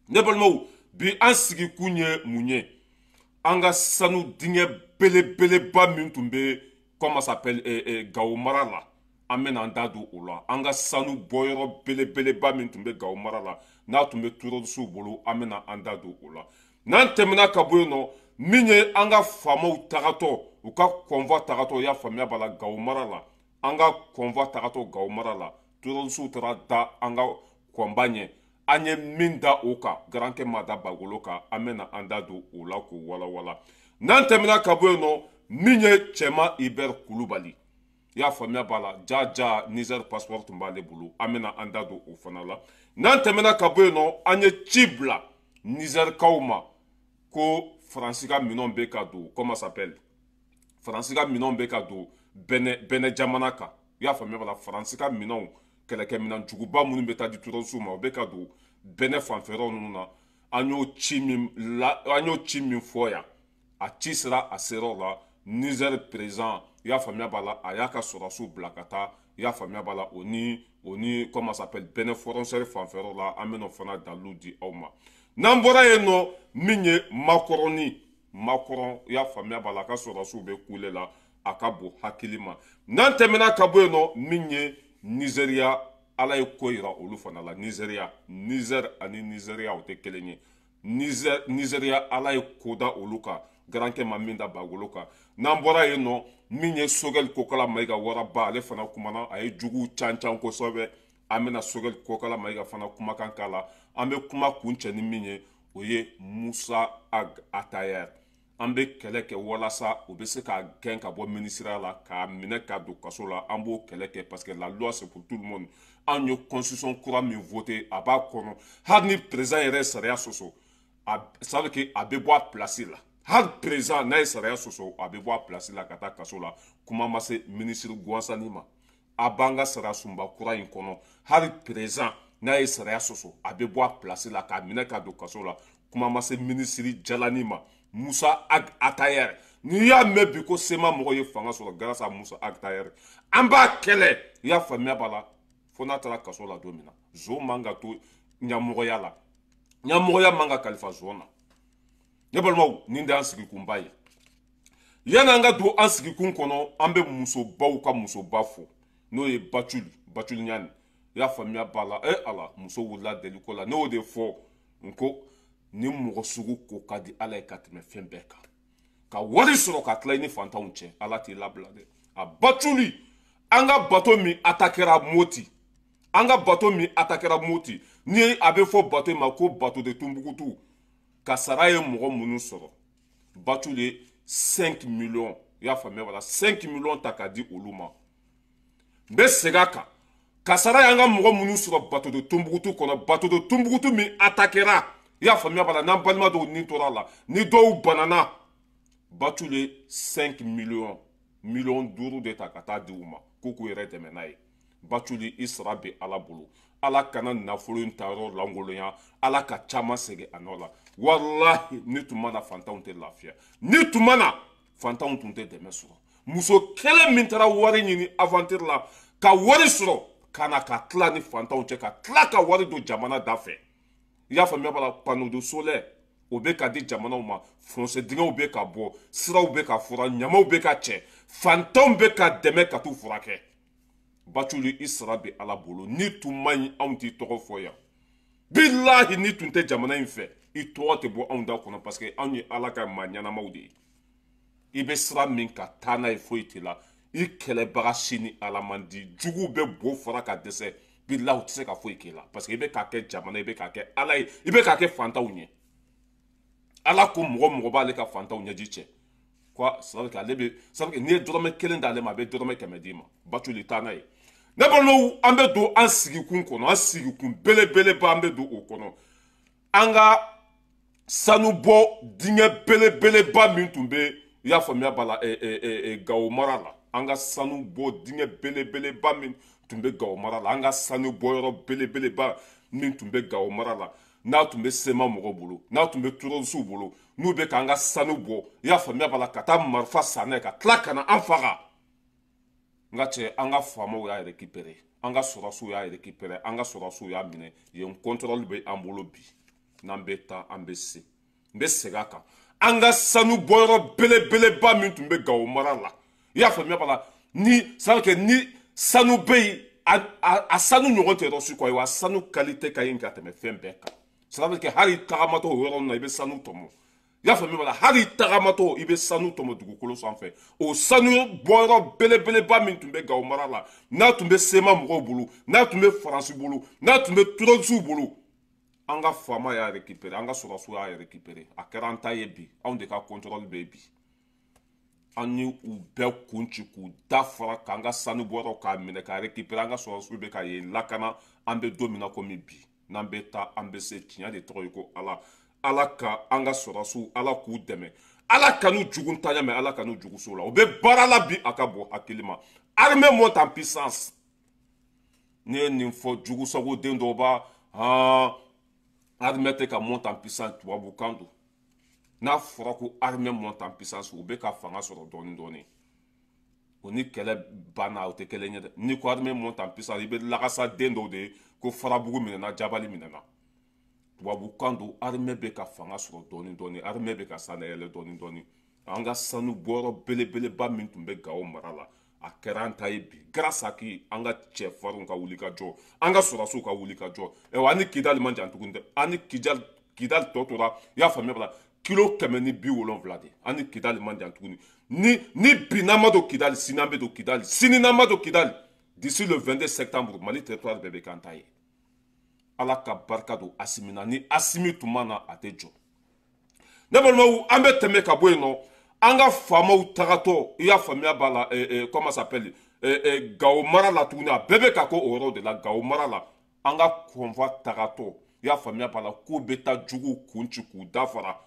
Ne balimaw, bi an sigikun ye mun ye? An ka sanu dingɛ belebeleba min tun bɛ, comment s'appelle, Gawo mara la, an bɛna an da don o la. An ka sanu bɔyɔrɔ belebeleba min tun bɛ Gawo mara la, n'a tun bɛ terroristew bolo, an bɛna an da don o la. N'an tɛmɛna ka bɔ yen nɔ, min ye an ka faamaw tagatɔ, u ka convoi tagatɔ, i y'a faamuya b'a la, Gawo mara la, an ka convoi tagatɔ Gawo mara la, terroristew taara da an ka kɔnba ɲɛ. An ye min da o kan, garankɛ ma da bagolo kan, an bɛna an da don o la k'o walawala. N'an tɛmɛna ka bɔ yen nɔ, min ye Cɛma Hubert Kulubali, i y'a faamuya b'a la, ja ja Niger passeport tun b'ale bolo, an bɛna an da don o fana la. N'an tɛmɛna ka bɔ yen nɔ, an ye ci bila Nizɛrikaw ma ko Faransi ka minɛnw bɛ ka don, comment s'appelle, Faransi ka minɛnw bɛ ka don Bɛnɛ jamana kan. I y'a faamuya b'a la, Faransi ka minɛnw, kɛlɛkɛminɛn juguba minnu bɛ taa di terroristew ma, o bɛ ka don Bɛnɛ fanfɛyɔrɔ ninnu na. An y'o ci min la, an y'o ci min fɔ yan, a ci sera a seyɔrɔ la. Niger président, i y'a faamuya b'a la, a y'a ka sɔrɔdasiw bila ka taa, i y'a faamuya b'a la, o ni, comment s'appelle, Bɛnɛ frontière fanfɛyɔrɔ la. An bɛna o fana dalilu di aw ma. N'an bɔra yen nɔ, min ye Macron, Macron, i y'a faamuya b'a la, a ka sɔrɔdasiw bɛ kule la, a ka bon hakili ma. N'an tɛmɛna ka bɔ yen nɔ, min ye Nizeriya, Ala ye ko yira olu fana la. Nizeriya, Niger ani Nizeriya, o tɛ kelen ye. Nizeriya, Ala ye ko da olu kan, garankɛ ma min da bagolo kan. N'an bɔra yen nɔ, min ye Sogɛli Kokala Mayiga waraba, ale fana kumana, a ye juguw can can kosɛbɛ. An bɛna Sogɛli Kokala Mayiga fana kumakan k'a la. An bɛ kuma kun cɛ ni min ye, o ye Musa Ag Atayer. An bɛ kɛlɛ kɛ walasa u bɛ se k'a gɛn ka bɔ minisiriya la, k'a minɛ ka don kaso la. An b'o kɛlɛ kɛ parce que la loi, c'est pour tout le monde. Anw ye constitution kura min voté, a b'a kɔnɔ, hali ni président yɛrɛ ye sariya sɔsɔ, a ça veut dire que a bɛ bɔ a place la. Hali président n'a ye sariya sɔsɔ, a bɛ bɔ a place la ka taa kaso la. Kuma ma se ministre gansanni ma. A b'an ka sariya sunba kura in kɔnɔ, hali président n'a ye sariya sɔsɔ, a bɛ bɔ a place la k'a minɛ ka don kaso la. Kuma ma se ministre jalani ma. Musa Ag Atayer, n'i y'a mɛn bi ko CMA mɔgɔ ye fanga sɔrɔ grâce à Musa Ag Atayer, an b'a kɛlɛ, i y'a faamuya b'a la, fo n'a taara kaso la don min na. Zon man ka to ɲɛmɔgɔya la, ɲɛmɔgɔya man ka kalifa zon na. Ne balimaw, nin de y'an sigikunba ye. Yanni an ka don an sigikun kɔnɔ, an bɛ musobaw ka musoba fo, n'o ye Baculi, Baculi Ɲani, i y'a faamuya b'a la. E Ala, muso wulila deliko la. Ne y'o de fɔ n ko ni mɔgɔ sugu ko ka di Ala ye ka tɛmɛ fɛn bɛɛ kan, ka wari sɔrɔ ka tila i ni fantanw cɛ, Ala t'i labila dɛ. A Baculi, an ka bato min atakɛra Moti, an ka bato min atakɛra Moti, ni a bɛ fɔ bato ma ko bato de Tunbukutu, kasara ye mɔgɔ minnu sɔrɔ, Baculi ye 5 millions, i y'a faamuya wala, 5 millions ta k'a di olu ma. N bɛ segin a kan, kasara y'an ka mɔgɔ minnu sɔrɔ bato de Tunbukutu kɔnɔ, bato de Tunbukutu min atakɛra, i y'a faamuya b'a la, n'an balima dɔw ni tora a la, ni dɔw banana, Baculi ye 5 millions, miliyɔn 5 de ta ka taa di u ma k'u k'u yɛrɛ dɛmɛ n'a ye. Baculi, i sara bɛ Ala bolo. Ala kana nafolo in ta yɔrɔ lankolonya, Ala ka caman segin a nɔ la. Walahi, ni tun ma na, fantanw tɛ lafiya. Ni tun ma na, fantanw tun tɛ dɛmɛ sɔrɔ. Muso kelen min taara wari ɲini aventure la ka wari sɔrɔ ka na ka tila ni fantanw cɛ, ka tila ka wari don jamana da fɛ, i y'a faamuya b'a la, panneau de solaire o bɛ ka di jamanaw ma, fossé dingɛw bɛ ka bɔ, siraw bɛ ka fura, ɲamaw bɛ ka cɛ, fantanw bɛ ka dɛmɛ ka t'u furakɛ. Baculi, i sara bɛ Ala bolo. Ni tun man ɲi, anw t'i tɔgɔ fɔ yan. Bilahi, ni tun tɛ jamana in fɛ, i tɔgɔ tɛ bɔ anw da kɔnɔ, parce que anw ye Ala ka maa ɲɛnamaw de ye. I bɛ sira min ka taa n'a ye, foyi t'i la. I kɛlɛbaga si ni Ala man di. Juguw bɛ bo fara ka dɛsɛ, bilahi, u tɛ se ka foyi k'i la, parce que i bɛ k'a kɛ jamana, i bɛ k'a kɛ Ala ye, i bɛ k'a kɛ fantanw ye. Ala ko mɔgɔ mɔgɔ b'ale ka fantanw ɲɛji cɛ quoi, c'est à dire ale bɛ, c'est à dire n'i ye dɔrɔmɛ kelen d'ale ma, a bɛ dɔrɔmɛ 100 d'i ma. Baculi, taa n'a ye. Ne balimaw, an bɛ don an sigikun kɔnɔ, an sigikun belebeleba, an bɛ don o kɔnɔ. An ka sanubɔ dingɛ belebeleba min tun bɛ, i y'a faamuya b'a la, Gawo mara la, an ka sanu bɔ dingɛ belebeleba min tun bɛ Gawo mara la, an ka sanu bɔyɔrɔ belebeleba min tun bɛ Gawo mara la, n'a tun bɛ CMA mɔgɔw bolo, n'a tun bɛ terroristew bolo, n'u bɛ k'an ka sanu bɔ, i y'a faamuya b'a la, ka taa marifa san n'a ye ka tila ka na an faga. N ka cɛ, an ka faamaw y'a récupérer, an ka sɔrɔdasiw y'a récupérer, an ka sɔrɔdasiw y'a minɛ. Yen contrôle bɛ an bolo bi. N'an bɛ taa an bɛ se. N bɛ segin a kan. An ka sanu bɔyɔrɔ belebeleba min tun bɛ Gawo mara la, i y'a faamuya b'a la, ni c'est à dire que ni sanu bɛ yen, a sanu ɲɔgɔn tɛ yɔrɔ si quoi, wa sanu qualité ka ɲi ka tɛmɛ fɛn bɛɛ kan. C'est à dire que hali tagamatɔ o yɔrɔ ninnu na, i bɛ sanu tɔmɔ. I y'a faamuya b'a la, hali tagamatɔ i bɛ sanu tɔmɔ dugukolo sanfɛ. O sanu bɔyɔrɔ belebeleba min tun bɛ Gawo mara la, n'a tun bɛ CMA mɔgɔw bolo, n'a tun bɛ Faransi bolo, n'a tun bɛ terrorisiw bolo, an ka faama y'a récupéré, an ka sɔrɔdasiw y'a récupéré, a kɛra an ta ye bi. Anw de ka contrôle bɛ bi. An ni u bɛɛ kun ci k'u da fara k'an ka sanu bɔyɔrɔ k'a minɛ k'a récupéré. An ka sɔrɔdasiw bɛ ka yen lakana. An bɛ don min na komi bi, n'an bɛ taa an bɛ se. Tiɲɛ de tɔgɔ ye ko Ala. Ala ka an ka sɔrɔdasiw, Ala k'u dɛmɛ, Ala ka n'u jugu ntanya mɛ, Ala ka n'u jugu so la. U bɛ baara la bi, a ka bon hakili ma. Armée monte en puissance. Ne ye nin fɔ, jugu sago den dɔw b'a han, armée tɛ ka monte en puissance. Tubabukan don. N'a fɔra ko armée monte en puissance, u bɛ ka fanga sɔrɔ dɔɔni dɔɔni. O ni kɛlɛ banna, o tɛ kelen ye dɛ. N'i ko armée monte en puissance, i bɛ lagasa den dɔw de ye ko Farabugu minɛna, Jabali minɛna. Tubabukan don. Armée bɛ ka fanga sɔrɔ dɔɔni dɔɔni, armée bɛ ka sanayɛlɛ dɔɔni dɔɔni. An ka sanu bɔyɔrɔ belebeleba min tun bɛ Gawo mara la, a kɛra an ta ye bi, grâce à qui? An ka cɛfarinw ka wuli ka jɔ, an ka sɔrɔdasiw ka wuli ka jɔ. Ayiwa, an ni Kidali man jan tuguni dɛ. An ni Kidali tɔ tora, i y'a faamuya b'a la, kilo 170 de. An ni Kidali man jan tuguni. Ni bi n'an ma don Kidali, sini an bɛ don Kidali, sini n'an ma don Kidali, d'ici le 22 septembre, Mali territoire bɛɛ bɛ k'an ta ye. Ala ka barika don Asimi na. Ni Asimi tun ma na, a tɛ jɔ. Ne balimaw, an bɛ tɛmɛ ka bɔ yen nɔ. An ka faamaw tagatɔ, i y'a faamuya b'a la, comment s'appelle, Gawo mara la tuguni, a bɛɛ bɛ ka kɛ o yɔrɔ de la, Gawo mara la. An ka convoi tagatɔ, i y'a faamuya b'a la, k'u bɛ taa juguw kun ci k'u dafara.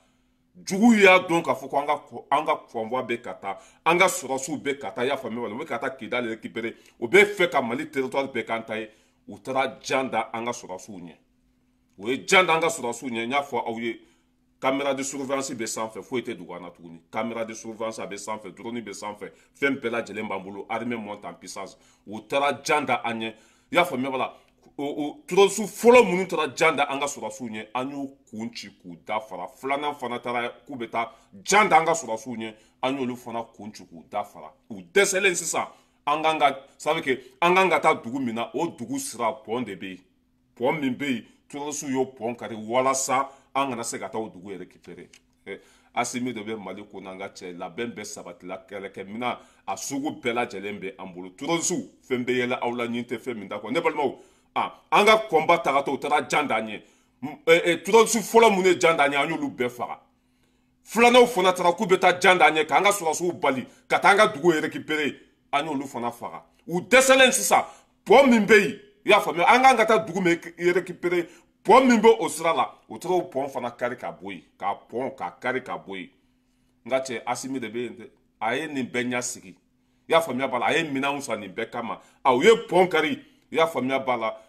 Juguw y'a dɔn k'a fɔ ko an ka convoi bɛ ka taa, an ka sɔrɔdasiw bɛ ka taa, i y'a faamuya b'a la, u bɛ ka taa Kidali récupérer, u bɛ fɛ ka Mali territoire bɛɛ k'an ta ye. U taara jan da an ka sɔrɔdasiw ɲɛ. U ye jan da an ka sɔrɔdasiw ɲɛ. N y'a fɔ aw ye, caméra de surveillance bɛ sanfɛ, foyi tɛ dogo an na tuguni. Caméra de surveillance a bɛ sanfɛ, drone bɛ sanfɛ, fɛn bɛɛ lajɛlen b'an bolo. Armée monte en puissance. U taara jan da an ɲɛ, i y'a faamuya b'a la. O terroriste fɔlɔ minnu taara jan da an ka sɔrɔdasiw ɲɛ, an y'u kun ci k'u da fara. Filanan fana taara k'u bɛ taa jan da an ka sɔrɔdasiw ɲɛ, an y'olu fana kun ci k'u da fara. U dɛsɛlen sisan, an kan ka, ça veut que an kan ka taa dugu min na, o dugu sira pont de bɛ yen. Pont min bɛ yen, terroriste y'o pont kari walasa an kana se ka taa o dugu récupérer. Asimi de bɛ Mali ko n'an ka cɛ labɛn bɛɛ sabatila, kɛlɛkɛminɛn a sugu bɛɛ lajɛlen bɛ an bolo. Terroriste fɛn bɛ yɛlɛ aw la, ɲin tɛ fɛn min da kɔ. Ne balimaw, an ka convoi tagatɔ, u taara jan d'an ɲɛ. Terroriste fɔlɔ minnu ye jan d'an ɲɛ, an y'olu bɛɛ faga. Filananw fana taara k'u bɛ taa jan d'an ɲɛ k'an ka sɔrɔdasiw bali ka taa an ka dugu récupérer, an y'olu fana faga. U dɛsɛlen sisan, pont min bɛ yen, i y'a faamuya, an kan ka taa dugu min récupérer, pont min bɛ o sira la, u taara o pont fana kari ka bɔ yen, k'a pont k'a kari ka bɔ yen. N ka cɛ, Asimi de bɛ yen dɛ. A ye nin bɛɛ ɲɛ sigi, i y'a faamuya b'a la, a ye minɛnw san nin bɛɛ kama. A u ye pont kari, i y'a faamuya b'a la,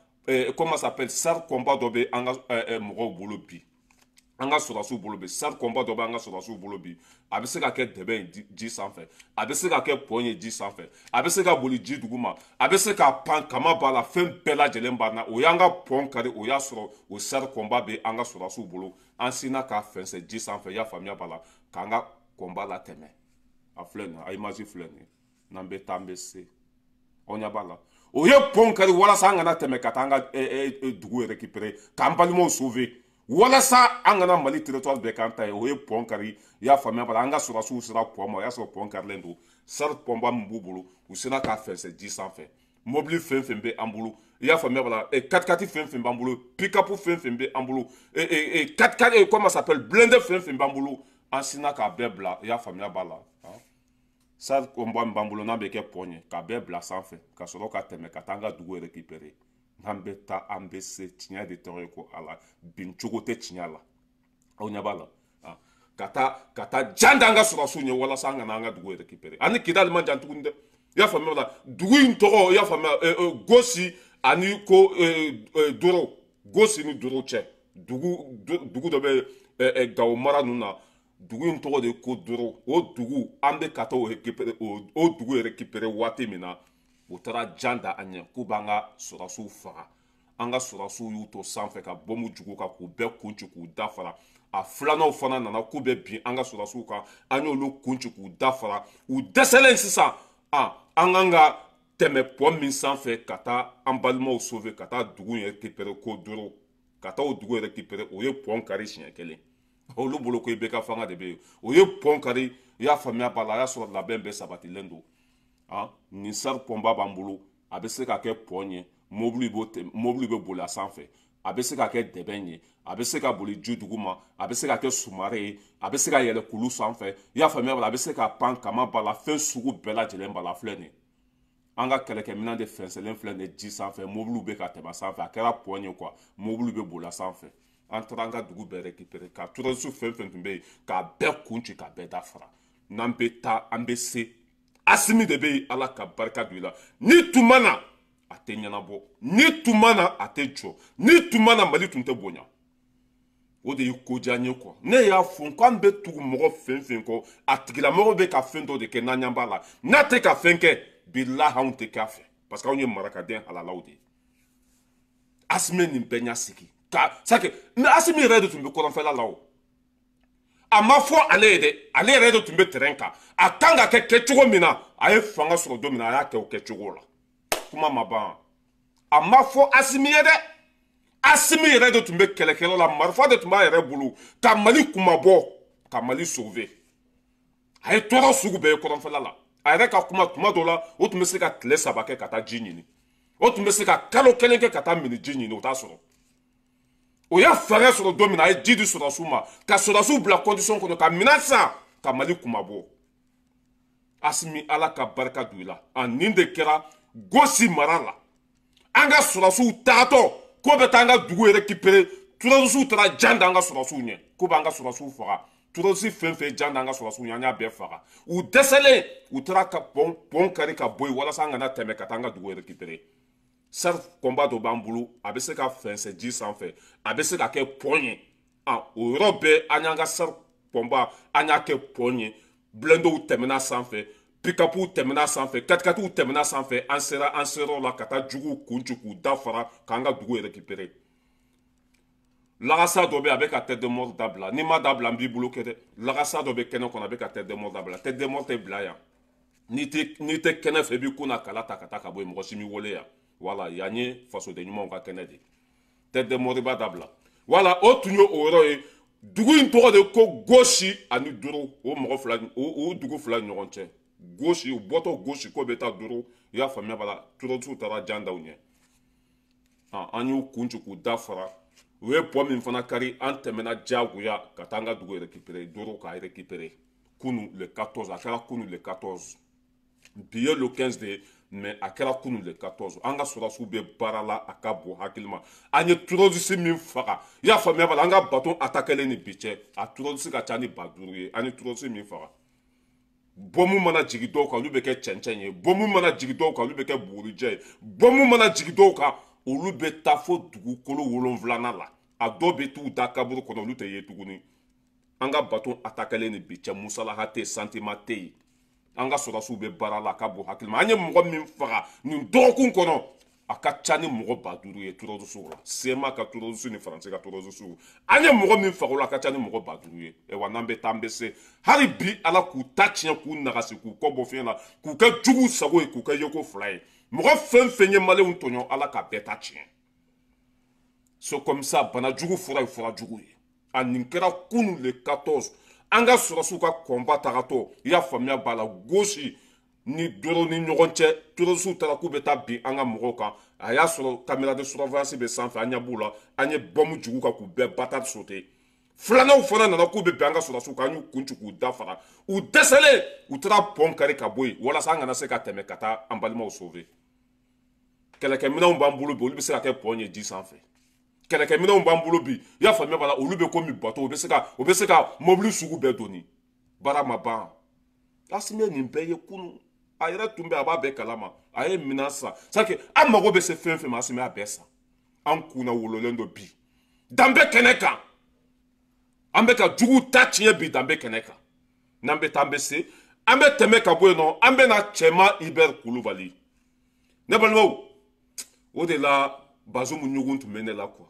comment s'appelle, char combat dɔ bɛ an ka mɔgɔw bolo bi, an ka sɔrɔdasiw bolo bi. Char combat dɔ bɛ an ka sɔrɔdasiw bolo bi. A bɛ se ka kɛ dɛbɛ ye ji sanfɛ, a bɛ se ka kɛ pont ye ji sanfɛ, a bɛ se ka boli ji duguma, a bɛ se ka pan kama b'a la, fɛn bɛɛ lajɛlen b'a na. O y'an ka pont kari, o y'a sɔrɔ o char combat bɛ an ka sɔrɔdasiw bolo. An sinna k'a fɛnsɛ ji sanfɛ, i y'a faamuya b'a la, k'an ka combat latɛmɛ. A filɛ nin ye, a image filɛ nin ye. N'an bɛ taa, an bɛ se. Aw ɲɛ b'a la, o ye pont kari walasa an kana tɛmɛ ka taa an ka dugu récupérer, k'an balimaw sauver, walasa an kana Mali territoire bɛɛ k'an ta ye. O ye pont kari, i y'a faamuya b'a la. An ka sɔrɔdasiw sera pont ma, o y'a sɔrɔ pont karilen don. Char combat min b'u bolo, u sera k'a fɛnsɛ ji sanfɛ. Mobili fɛn fɛn bɛ an bolo, i y'a faamuya b'a la, 4x4 fɛn fɛn b'an bolo, pick-up fɛn fɛn bɛ an bolo, 4x4, comment ça s'appelle, blindé fɛn fɛn b'an bolo, an sinna k'a bɛɛ bila, i y'a faamuya b'a la. Char combat min b'an bolo, n'a bɛ kɛ pont ye, k'a bɛɛ bila sanfɛ ka sɔrɔ ka tɛmɛ ka taa an ka dugu récupérer. N'an bɛ taa, an bɛ se. Tiɲɛ de tɔgɔ ye ko Ala. Bin cogo tɛ tiɲɛ la. Aw ɲɛ b'a la, ka taa jan da an ka sɔrɔdasiw ɲɛ walasa an kana an ka dugu récupérer. Ani Kidali man jan tuguni dɛ, i y'a faamuya la. Dugu in tɔgɔ, i y'a faamuya, Gosi ani ko Doro, Gosi ni Doro cɛ, dugu dɔ bɛ Gawo mara ninnu na. Dugu in tɔgɔ de ye ko Doro. O dugu, an bɛ ka taa o récupérer, o dugu récupérer waati min na, u taara jan da an ɲɛ k'u b'an ka sɔrɔdasiw faga. An ka sɔrɔdasiw y'u to sanfɛ ka bɔmu jugu kan k'u bɛɛ kun ci k'u dafara. A filananw fana nana k'u bɛ bin an ka sɔrɔdasiw kan, an y'olu kun ci k'u dafara. U dɛsɛlen sisan, an kan ka tɛmɛ pont min sanfɛ ka taa an balimaw sauver, ka taa dugu in récupérer ko duuru, ka taa o dugu récupérer, o ye pont kari siɲɛ kelen. Olu bolo ko i bɛ ka fanga de bɛ yen, o ye pont kari. I y'a faamuya b'a la, a y'a sɔrɔ labɛn bɛɛ sabatilen don. Nin char combat b'an bolo, a bɛ se ka kɛ pont ye, mobili bɛ boli a sanfɛ, a bɛ se ka kɛ dɛbɛn ye, a bɛ se ka boli ji duguma, a bɛ se ka kɛ sumare ye, a bɛ se ka yɛlɛ kulu sanfɛ. I y'a faamuya b'a la, a bɛ se ka pan kama b'a la, fɛn sugu bɛɛ lajɛlen b'a la. Filɛ nin ye, an ka kɛlɛkɛminɛn de fɛnsɛnlen filɛ nin ye ji sanfɛ, mobiliw bɛ ka tɛmɛ a sanfɛ, a kɛra pont ye quoi, mobiliw bɛ boli a sanfɛ. An taara an ka dugu bɛɛ récupérer, ka terroriste fɛn fɛn tun bɛ yen k'a bɛɛ kun ci k'a bɛɛ dafara. N'an bɛ taa, an bɛ se. Asimi de bɛ yen, Ala ka barika don i la. Ni tun ma na, a tɛ ɲɛnabɔ. Ni tun ma na, a tɛ jɔ. Ni tun ma na, Mali tun tɛ bonya. O de ye ko diya n ye quoi. Ne y'a fɔ k'an bɛ tugu mɔgɔ fɛn fɛn kɔ, a tigilamɔgɔ bɛ ka fɛn dɔ de kɛ n'an ɲɛ b'a la. N'a tɛ ka fɛn kɛ, bilahi anw tɛ k'a fɛ, parce que anw ye marakaden halalaw de ye. Asimi nin bɛɛ ɲɛ sigi ka sake, mais Asimi yɛrɛ de tun bɛ kɔrɔnfɛla la o. A ma fɔ ale ye dɛ, ale yɛrɛ de tun bɛ terrain kan. A kan ka kɛ kɛcogo min na, a ye fanga sɔrɔ don min na, a y'a kɛ o kɛcogo la. Kuma ma ban. A ma fɔ Asimi ye dɛ, Asimi yɛrɛ de tun bɛ kɛlɛkɛyɔrɔ la, marifa de tun b'a yɛrɛ bolo ka Mali kunmabɔ, ka Mali sauver. A ye tɔɔrɔ sugu bɛɛ ye kɔrɔnfɛla la. A yɛrɛ ka kuma tuma dɔ la, o tun bɛ se ka tile 3 kɛ ka taa ji ɲini, o tun bɛ se ka kalo 1 kɛ ka taa mini ji ɲini, o t'a sɔrɔ. O ye fanga sɔrɔ don min na, a ye ji di sɔrɔdasiw ma, ka sɔrɔdasiw bila condition kɔnɔ, ka minɛn san, ka Mali kunmabɔ. Asimi, Ala ka barika don i la. A nin de kɛra Gosi mara la. An ka sɔrɔdasiw tagatɔ ko bɛ taa an ka dugu récupérer, terroriste taara jan da an ka sɔrɔdasiw ɲɛ, ko b'an ka sɔrɔdasiw faga. Terroriste fɛn fɛn jan da an ka sɔrɔdasiw ɲɛ, an y'a bɛɛ faga. U dɛsɛlen, u taara ka pont kari ka bɔ yen walasa an kana tɛmɛ ka taa an ka dugu récupérer. Char combat dɔ b'an bolo, a bɛ se ka fɛnsɛn ji sanfɛ, a bɛ se ka kɛ pont ye. O yɔrɔ bɛɛ, an y'an ka char combat, an y'a kɛ pont ye. Blindéw tɛmɛna sanfɛ, pick-upw tɛmɛna sanfɛ, katikatiw tɛmɛna sanfɛ. An sera an seyɔrɔ la ka taa juguw kun ci k'u dafara, k'an ka dugu récupérer. Lagasa dɔ bɛ yen, a bɛ ka tête de mort dabila. N'i ma dabila, n b'i bolo kɛ dɛ. Lagasa dɔ bɛ kɛnɛ kɔnɔ, a bɛ ka tête de mort dabila. Tête de mort tɛ bila yan. N'i tɛ kɛnɛ fɛ, i b'i kun na kala ta ka taa ka bɔ yen, mɔgɔ si m'i wele yan. Voilà, yan ye fasoden ɲumanw ka kɛnɛ de. Tête de mort b'a dabila. Voilà, o tun ye o yɔrɔ ye. Dugu in tɔgɔ de ko Gosi ani Doro, o mɔgɔ fila, o dugu fila ni ɲɔgɔn cɛ. Gosi, u bɔtɔ Gosi ko bɛ taa Doro, i y'a faamuya b'a la, terroriste taara jan da u ɲɛ. An y'u kun ci k'u dafara. U ye pont min fana kari, an tɛmɛna diyagoya ka taa an ka dugu récupérer, Doro k'a récupérer. Kunu le 14, a kɛra kunu le 14. Bi ye le 15 de ye, mais a kɛra kunu le 14. An ka sɔrɔdasiw bɛ baara la, a ka bon hakili ma. An ye terroriste min faga, i y'a faamuya b'a la, an ka bateau attaqué ni bi cɛ, a terroriste ka ca ni 5000 ye. An ye terroriste min faga, bɔmu mana jigin dɔw kan, olu bɛ kɛ cɛncɛn ye. Bɔmu mana jigin dɔw kan, olu bɛ kɛ bugurijɛ ye. Bɔmu mana jigin dɔw kan, olu bɛ taa fo dugukolo 7nan la. A dɔw bɛ t'u da kaburu kɔnɔ, olu tɛ ye tuguni. An ka bateau attaqué ni bi cɛ, musalaha tɛ yen, sentiment tɛ yen. An ka sɔrɔdasiw bɛ baara la, a ka bon hakili ma. An ye mɔgɔ min faga nin dɔgɔkun kɔnɔ, a ka ca ni mɔgɔ 5000 ye terroriste la. CMA ka terroriste ni Faransi ka terroriste, an ye mɔgɔ min faga o la, a ka ca ni mɔgɔ 5000 ye. Ayiwa, n'an bɛ taa, an bɛ se. Hali bi, Ala k'u ta tiɲɛ, k'u nagasi, k'u kɔ bɔ fiɲɛ la, k'u kɛ jugu sago ye, k'u kɛ yeko 2 ye. Mɔgɔ fɛn fɛn ye maliyɛnw tɔɲɔ, Ala k'a bɛɛ ta tiɲɛ. C'est comme ça, bana jugu fura ye fura jugu ye. A nin kɛra kunu le 14. An ka sɔrɔdasiw ka combat tagatɔ, i y'a faamuya b'a la, Gosi ni Doro ni ɲɔgɔn cɛ, terroriste taara k'u bɛ taa bin an ka mɔgɔw kan. A y'a sɔrɔ caméra de surveillance bɛ sanfɛ, an ɲɛ b'u la. An ye bɔmu jugu kan k'u bɛɛ bâtard sauter. Filananw fana nana k'u bɛ bin an ka sɔrɔdasiw kan, an y'u kun ci k'u dafara. U dɛsɛlen, u taara pont kari ka bɔ yen walasa an kana se ka tɛmɛ ka taa an balimaw sauver. Kɛlɛkɛminɛnw b'an bolo bi, olu bɛ se ka kɛ pont ye ji sanfɛ. Kɛlɛkɛminɛnw b'an bolo bi, i y'a faamuya b'a la, olu bɛ komi bateau, u bɛ se ka mobili sugu bɛɛ doni. Baara ma ban. Asimi ye nin bɛɛ ye kunun. A yɛrɛ tun bɛ, a b'a bɛɛ kalama. A ye minɛn san. C'est que an mago bɛ se fɛn fɛn ma, Asimi y'a bɛɛ san. An kunna wololen don bi danbe kɛnɛ kan. An bɛ ka jugu ta tiɲɛ bi danbe kɛnɛ kan. N'an bɛ taa, an bɛ se. An bɛ tɛmɛ ka bɔ yen nɔ, an bɛ na Cɛma Hubert Kulubali. Ne balimaw, o de la Bazoum ɲugun tun bɛ ne la quoi.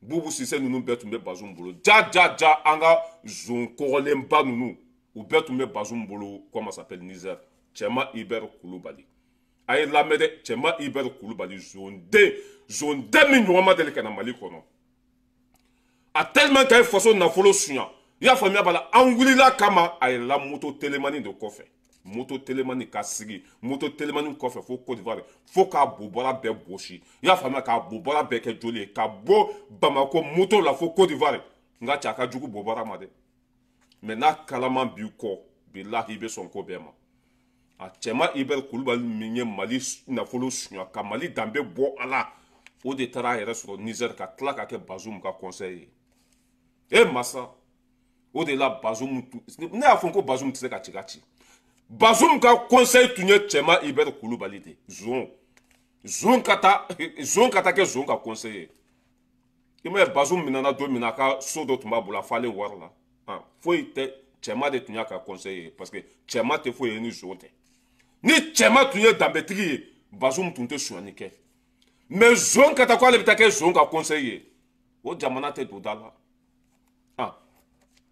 Bubu Sise ninnu bɛɛ tun bɛ Bazoum bolo. Ja ja ja an ka zon kɔgɔlenba ninnu u bɛɛ tun bɛ Bazoum bolo, comment s'appelle, Niger. Cɛma Hubert Kulubali, a ye lamɛn dɛ. Cɛma Hubert Kulubali, zonden, zonden min ɲɔgɔn ma deli ka na Mali kɔnɔ. A tellement k'a ye faso nafolo suɲa, i y'a faamuya b'a la. An wulila kama, a yɛlɛla moto telemani de kɔfɛ, moto telemani ka sigi moto telemani kɔfɛ fo Côte d'Ivoire, fo k'a bobara bɛɛ gosi, i y'a faamuya, k'a bobara bɛɛ kɛ joli ye, ka bɔ Bamako moto la fo Côte d'Ivoire. N ka cɛ, a ka jugu bobara ma dɛ, mais n'a kalaman b'i kɔ, bilahi, i bɛ sɔn ko bɛɛ ma. A cɛma Hubert Kulubali min ye Mali nafolo suɲa ka Mali danbe bɔ a la, o de taara a yɛrɛ sɔrɔ Niger, ka tila ka kɛ Bazoum ka conseil ye. E masa, o de la Bazoum, ne y'a fɔ ko Bazoum tɛ se ka ci ka ci. Bazoum ka conseil tun ye cɛma Hubert Kulubali de. Zon, zon ka taa, zon ka taa kɛ zon ka conseil ye. I ma ye, Bazoum minɛna don min na, a ka so dɔ tun b'a bolo, a falen wari la, foyi tɛ. Cɛma de tun y'a ka conseil ye, parce que cɛma tɛ foyi ye ni zon tɛ. Ni cɛma tun ye danbetigi ye, Bazoum tun tɛ sonyani kɛ. Mais zon ka taa ko ale bɛ taa kɛ zon ka conseil ye, o jamana tɛ don da la.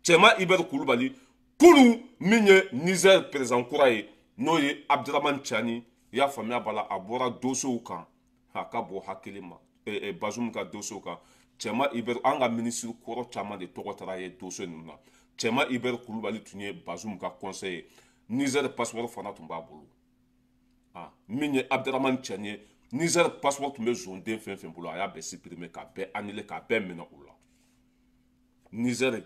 Cɛma Hubert Kulubali kunu min ye Niger président kura ye, n'o ye Abdramane Tiani, i y'a faamuya b'a la, a bɔra dossier kan, a ka bɔ hakili ma Bazoum ka dossier kan. Cɛma Hubert, an ka ministre kɔrɔ caman de tɔgɔ taara ye dossier ninnu na. Cɛma Hubert Kulubali tun ye Bazoum ka conseil ye. Niger passeport fana tun b'a bolo. Min ye Abdramane Tiani ye, Niger passeport tun bɛ zonden fɛn fɛn bolo, a y'a bɛɛ supprimer, k'a bɛɛ annuler, k'a bɛɛ minɛ u la. Niger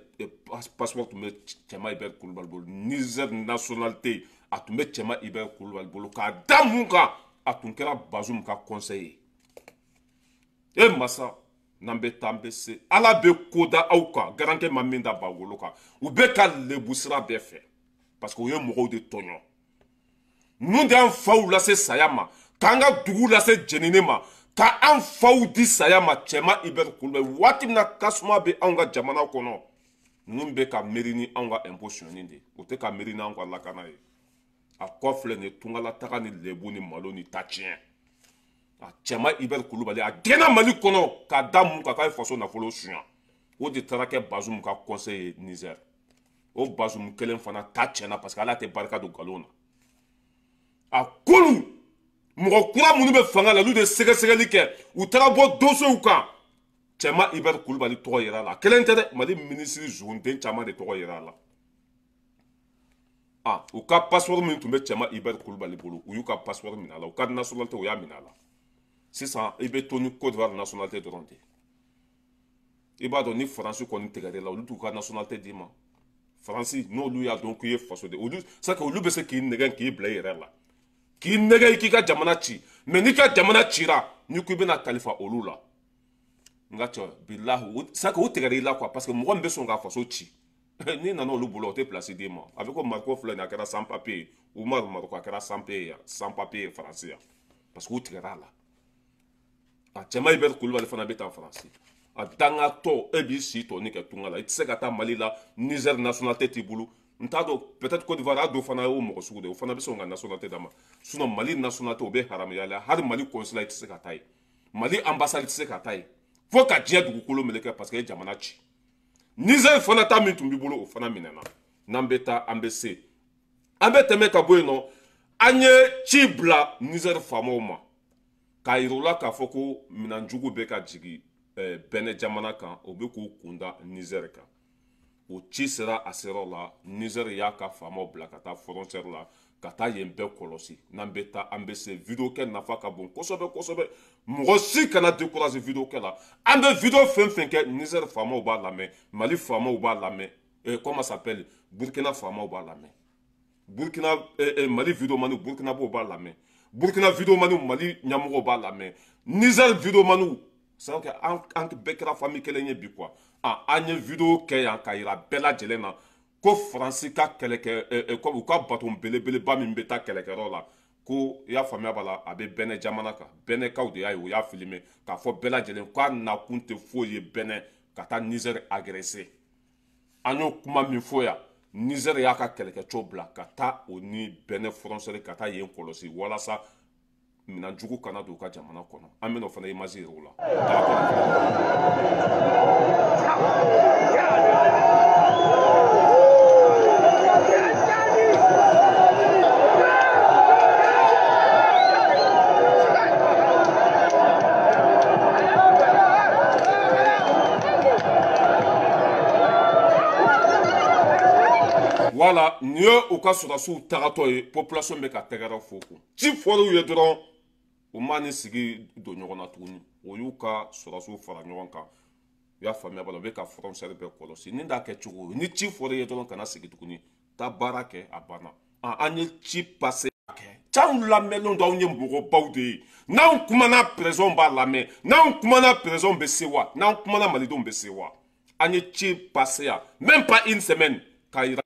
passeport tun bɛ Cɛma Hubert Kulubali bolo. Niger nationalité a tun bɛ Cɛma Hubert Kulubali bolo. K'a da mun kan? A tun kɛra Bazoum ka conseil ye. E masa, n'an bɛ taa, an bɛ se. Ala bɛ ko da aw kan, garankɛ ma min da bagolo kan. U bɛ ka lebu sira bɛɛ fɛ, parce que u ye mɔgɔw de tɔɲɔ. Ninnu de y'an faw lase saya ma, k'an ka dugu lase jenini ma, ka an faw di saya ma. Cɛma Hubert Kulubali, waati min na tasuma bɛ anw ka jamana kɔnɔ, ninnu bɛ ka miiri ni anw ka impôt sonyani de ye, o tɛ ka miiri n'anw ka lakana ye. A kɔ filɛ nin ye, tungalataga ni lebu ni malo ni ta tiɲɛ. A cɛma Hubert Kulubali, a gɛnna Mali kɔnɔ k'a da mun kan? K'a ye faso nafolo suɲa. O de taara kɛ Bazoum ka conseil ye Niger. O Bazoum kelen fana ta tiɲɛna, parce que Ala tɛ barika don nkalon na. A kolu mɔgɔ kura minnu bɛ fanga la, olu de sɛgɛsɛgɛli kɛ, u taara bɔ dossiers kan. Cɛma Hubert Kulubali tɔgɔ yera a la. Kelen tɛ dɛ, Mali minisiri zonden caman de tɔgɔ yera a la. U ka passeport min tun bɛ Cɛma Hubert Kulubali bolo, u y'u ka passeport minɛ a la, u ka nationalité u y'a minɛ a la. Sisan i bɛ to ni Côte d'Ivoire nationalité dɔrɔn de. I b'a dɔn, ni Faransi kɔni tigɛr'e la, olu t'u ka nationalité d'i ma. Faransi, n'olu y'a dɔn k'i ye faso de, olu c'est que olu bɛ se k'i nɛgɛn k'i bila i yɛrɛ la, k'i nɛgɛ i k'i ka jamana ci. Mais n'i ka jamana cira, n'i ko i bɛna kalifa olu la, n ka cɛ, bilahi, c'est que u tigɛr'i la quoi. Parce que mɔgɔ min bɛ sɔn k'a faso ci, n'i nana olu bolo, o tɛ place d'i ma. A bɛ ko Mariko filɛ nin ye, a kɛra sans papier ye. Umar Mariko, a kɛra sans papier yan, sans papier ye Faransi yan, parce que u tigɛr'a la. A cɛma Hubert Kulubali fana bɛ taa Faransi. A dangatɔ, e b'i si tɔ ni kɛ tunga la, i tɛ se ka taa Mali la. Niger nationalité t'i bolo. N t'a dɔn, peut-être Côte d'Ivoire a dɔ fana y'o mɔgɔ sugu de ye, o fana bɛ sɔn ka nationalité d'a ma. Sinon Mali nationalité, o bɛ haramuya la. Hali Mali consulat, i tɛ se ka taa yen. Mali ambassade, i tɛ se ka taa yen fo ka diɲɛ dugukolo meleke, parce que e jamana ci. Niger fana ta min tun b'i bolo, o fana minɛna. N'an bɛ taa, an bɛ se, an bɛ tɛmɛ ka bɔ yen nɔ. An ye ci bila Niger faamaw ma, k'a yir'u la k'a fɔ ko minɛnjugu bɛ ka jigin Bɛnɛ jamana kan, o bɛ k'u kunda Niger kan. O ci sera a seyɔrɔ la. Niger y'a ka faamaw bila ka taa frontière la, ka taa yen bɛɛ kɔlɔsi. N'an bɛ taa, an bɛ se. Vidéo kɛ nafa ka bon kosɛbɛ kosɛbɛ. Mɔgɔ si kana décourager vidéo kɛ la. An bɛ vidéo fɛn fɛn kɛ, Niger faamaw b'a lamɛn, Mali faamaw b'a lamɛn, comment s'appelle, Burkina faamaw b'a lamɛn, Burkina Mali vidéoman Burkina b'o b'a lamɛn, Burkina vidéoman Mali ɲɛmɔgɔw b'a lamɛn, Niger vidéoman. C'est que an bɛɛ kɛra famille kelen ye bi quoi. An ye vidéo kɛ yan ka yira bɛɛ lajɛlen na ko Faransi ka kɛlɛkɛ, u ka bateau belebeleba min bɛ taa kɛlɛkɛyɔrɔ la, ko i y'a faamuya b'a la, a bɛ Bɛnɛ jamana kan. Bɛnɛkaw de y'a ye, u y'a filmer k'a fɔ bɛɛ lajɛlen k'a nakun tɛ foyi ye Bɛnɛ ka taa Niger agresser. An y'o kuma min fɔ yan, Niger y'a ka kɛlɛkɛcɛw bila ka taa o ni Bɛnɛ frontière, ka taa yen kɔlɔsi walasa minɛn jugu kana don u ka jamana kɔnɔ. An bɛna o fana image yira u la. Voilà, nin ye u ka sɔrɔdasiw tagatɔ ye, population bɛ ka tɛgɛrɛ fo kun. Ci fɔr'u ye dɔrɔn, u ma ni sigi don ɲɔgɔn na tuguni. O y'u ka sɔrɔdasiw fara ɲɔgɔn kan. U y'a faamuya b'a la, u bɛ ka frontière bɛɛ kɔlɔsi. Nin t'a kɛ cogo ye. Ni ci fɔr'i ye dɔrɔn, kana sigi tuguni. Taa baara kɛ, a banna. An ye ci passé kɛ. C'anw lamɛnlenw don, anw ye mɔgɔbaw de ye. N'anw kumana président b'a lamɛn. N'anw kumana président bɛ se wa. N'anw kumana malidenw bɛ se wa. An ye ci passé yan. Même pas une semaine k'a yira.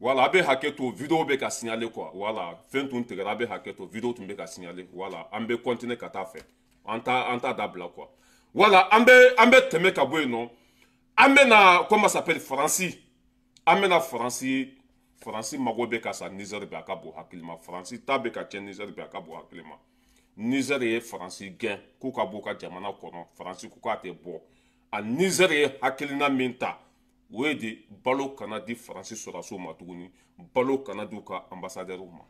Voilà, a bɛ hakɛ to, vidéo bɛ ka signaler quoi. Voilà, fɛn tun tigɛra, a bɛ hakɛ to, vidéo tun bɛ ka signaler. Voilà, an bɛ continuer ka taa fɛ. An t'a dabila quoi. Voilà, an bɛ tɛmɛ ka bɔ yen nɔ. An bɛ na, comment ça s'appelle, Faransi. An bɛ na Faransi, Faransi mago bɛ ka sa Niger bɛ a ka bon hakili ma. Faransi ta bɛ ka tiɲɛ Niger bɛ a ka bon hakili ma. Niger ye Faransi gɛn k'u ka bɔ u ka jamana kɔnɔ. Faransi ko k'a tɛ bɔ. A Niger ye hakilina min ta, o ye de balo kana di Faransi sɔrɔdasiw ma tuguni, balo kana di u ka ambassadeurs ma.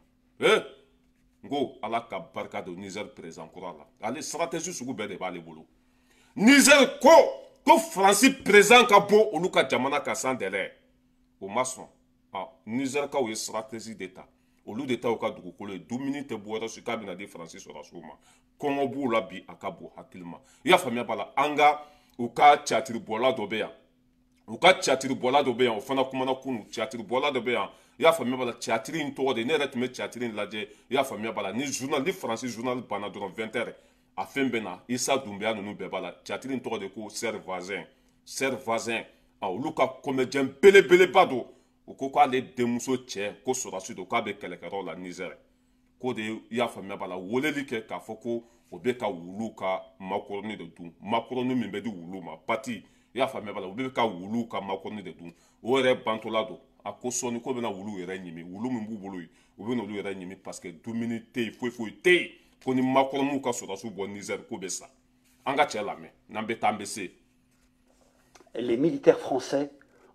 N ko Ala ka barika don Niger président kura la. Ale stratégie sugu bɛɛ de b'ale bolo. Niger ko Faransi président ka bɔ olu ka jamana kan sans délai. O ma sɔn. Nizerkaw ye stratégie de ta. Olu de ta u ka dugukolo ye. Dumuni tɛ bɔ yɔrɔ si k'a bɛna di Faransi sɔrɔdasiw ma. Kɔngɔ b'u la bi, a ka bon hakili ma. I y'a faamuya b'a la, an ka u ka catiribɔla dɔ bɛ yan. U ka catiribɔla dɔ bɛ yan, o fana kumana kunun. Catiribɔla dɔ bɛ yan, i y'a faamuya b'a la, catiri in tɔgɔ de, ne yɛrɛ tun bɛ catiri in lajɛ, i y'a faamuya b'a la, ni journal, ni Faransi journal banna dɔrɔn 20 heures, a fɛn bɛ na, Issa Doumbia ninnu bɛɛ b'a la. Catiri in tɔgɔ de ko Serre Voisin. Serre Voisin, olu ka comédien belebeleba don. O ko k'ale denmuso cɛ ko sɔrɔdasi don, k'a bɛ kɛlɛkɛyɔrɔ la Niger. K'o de, i y'a faamuya b'a la, weleli kɛ k'a fɔ ko o bɛ ka wulu ka makɔrɔni de dun. Makɔrɔni min bɛ di wulu ma, pati. I y'a faamuya b'a la, u bɛ ka wulu ka makɔrɔni de dun. O yɛrɛ bantɔla don. A ko sɔɔni ko bɛna wulu yɛrɛ ɲimi. Wulu min b'u bolo yen, u bɛ n'olu yɛrɛ ɲimi parce que dumuni tɛ yen, foyi foyi tɛ yen. Ko ni makɔrɔniw ka sɔrɔdasiw bɔ Niger, ko bɛ sa. An ka cɛ lamɛn, n'an bɛ taa an bɛ se. Les militaires français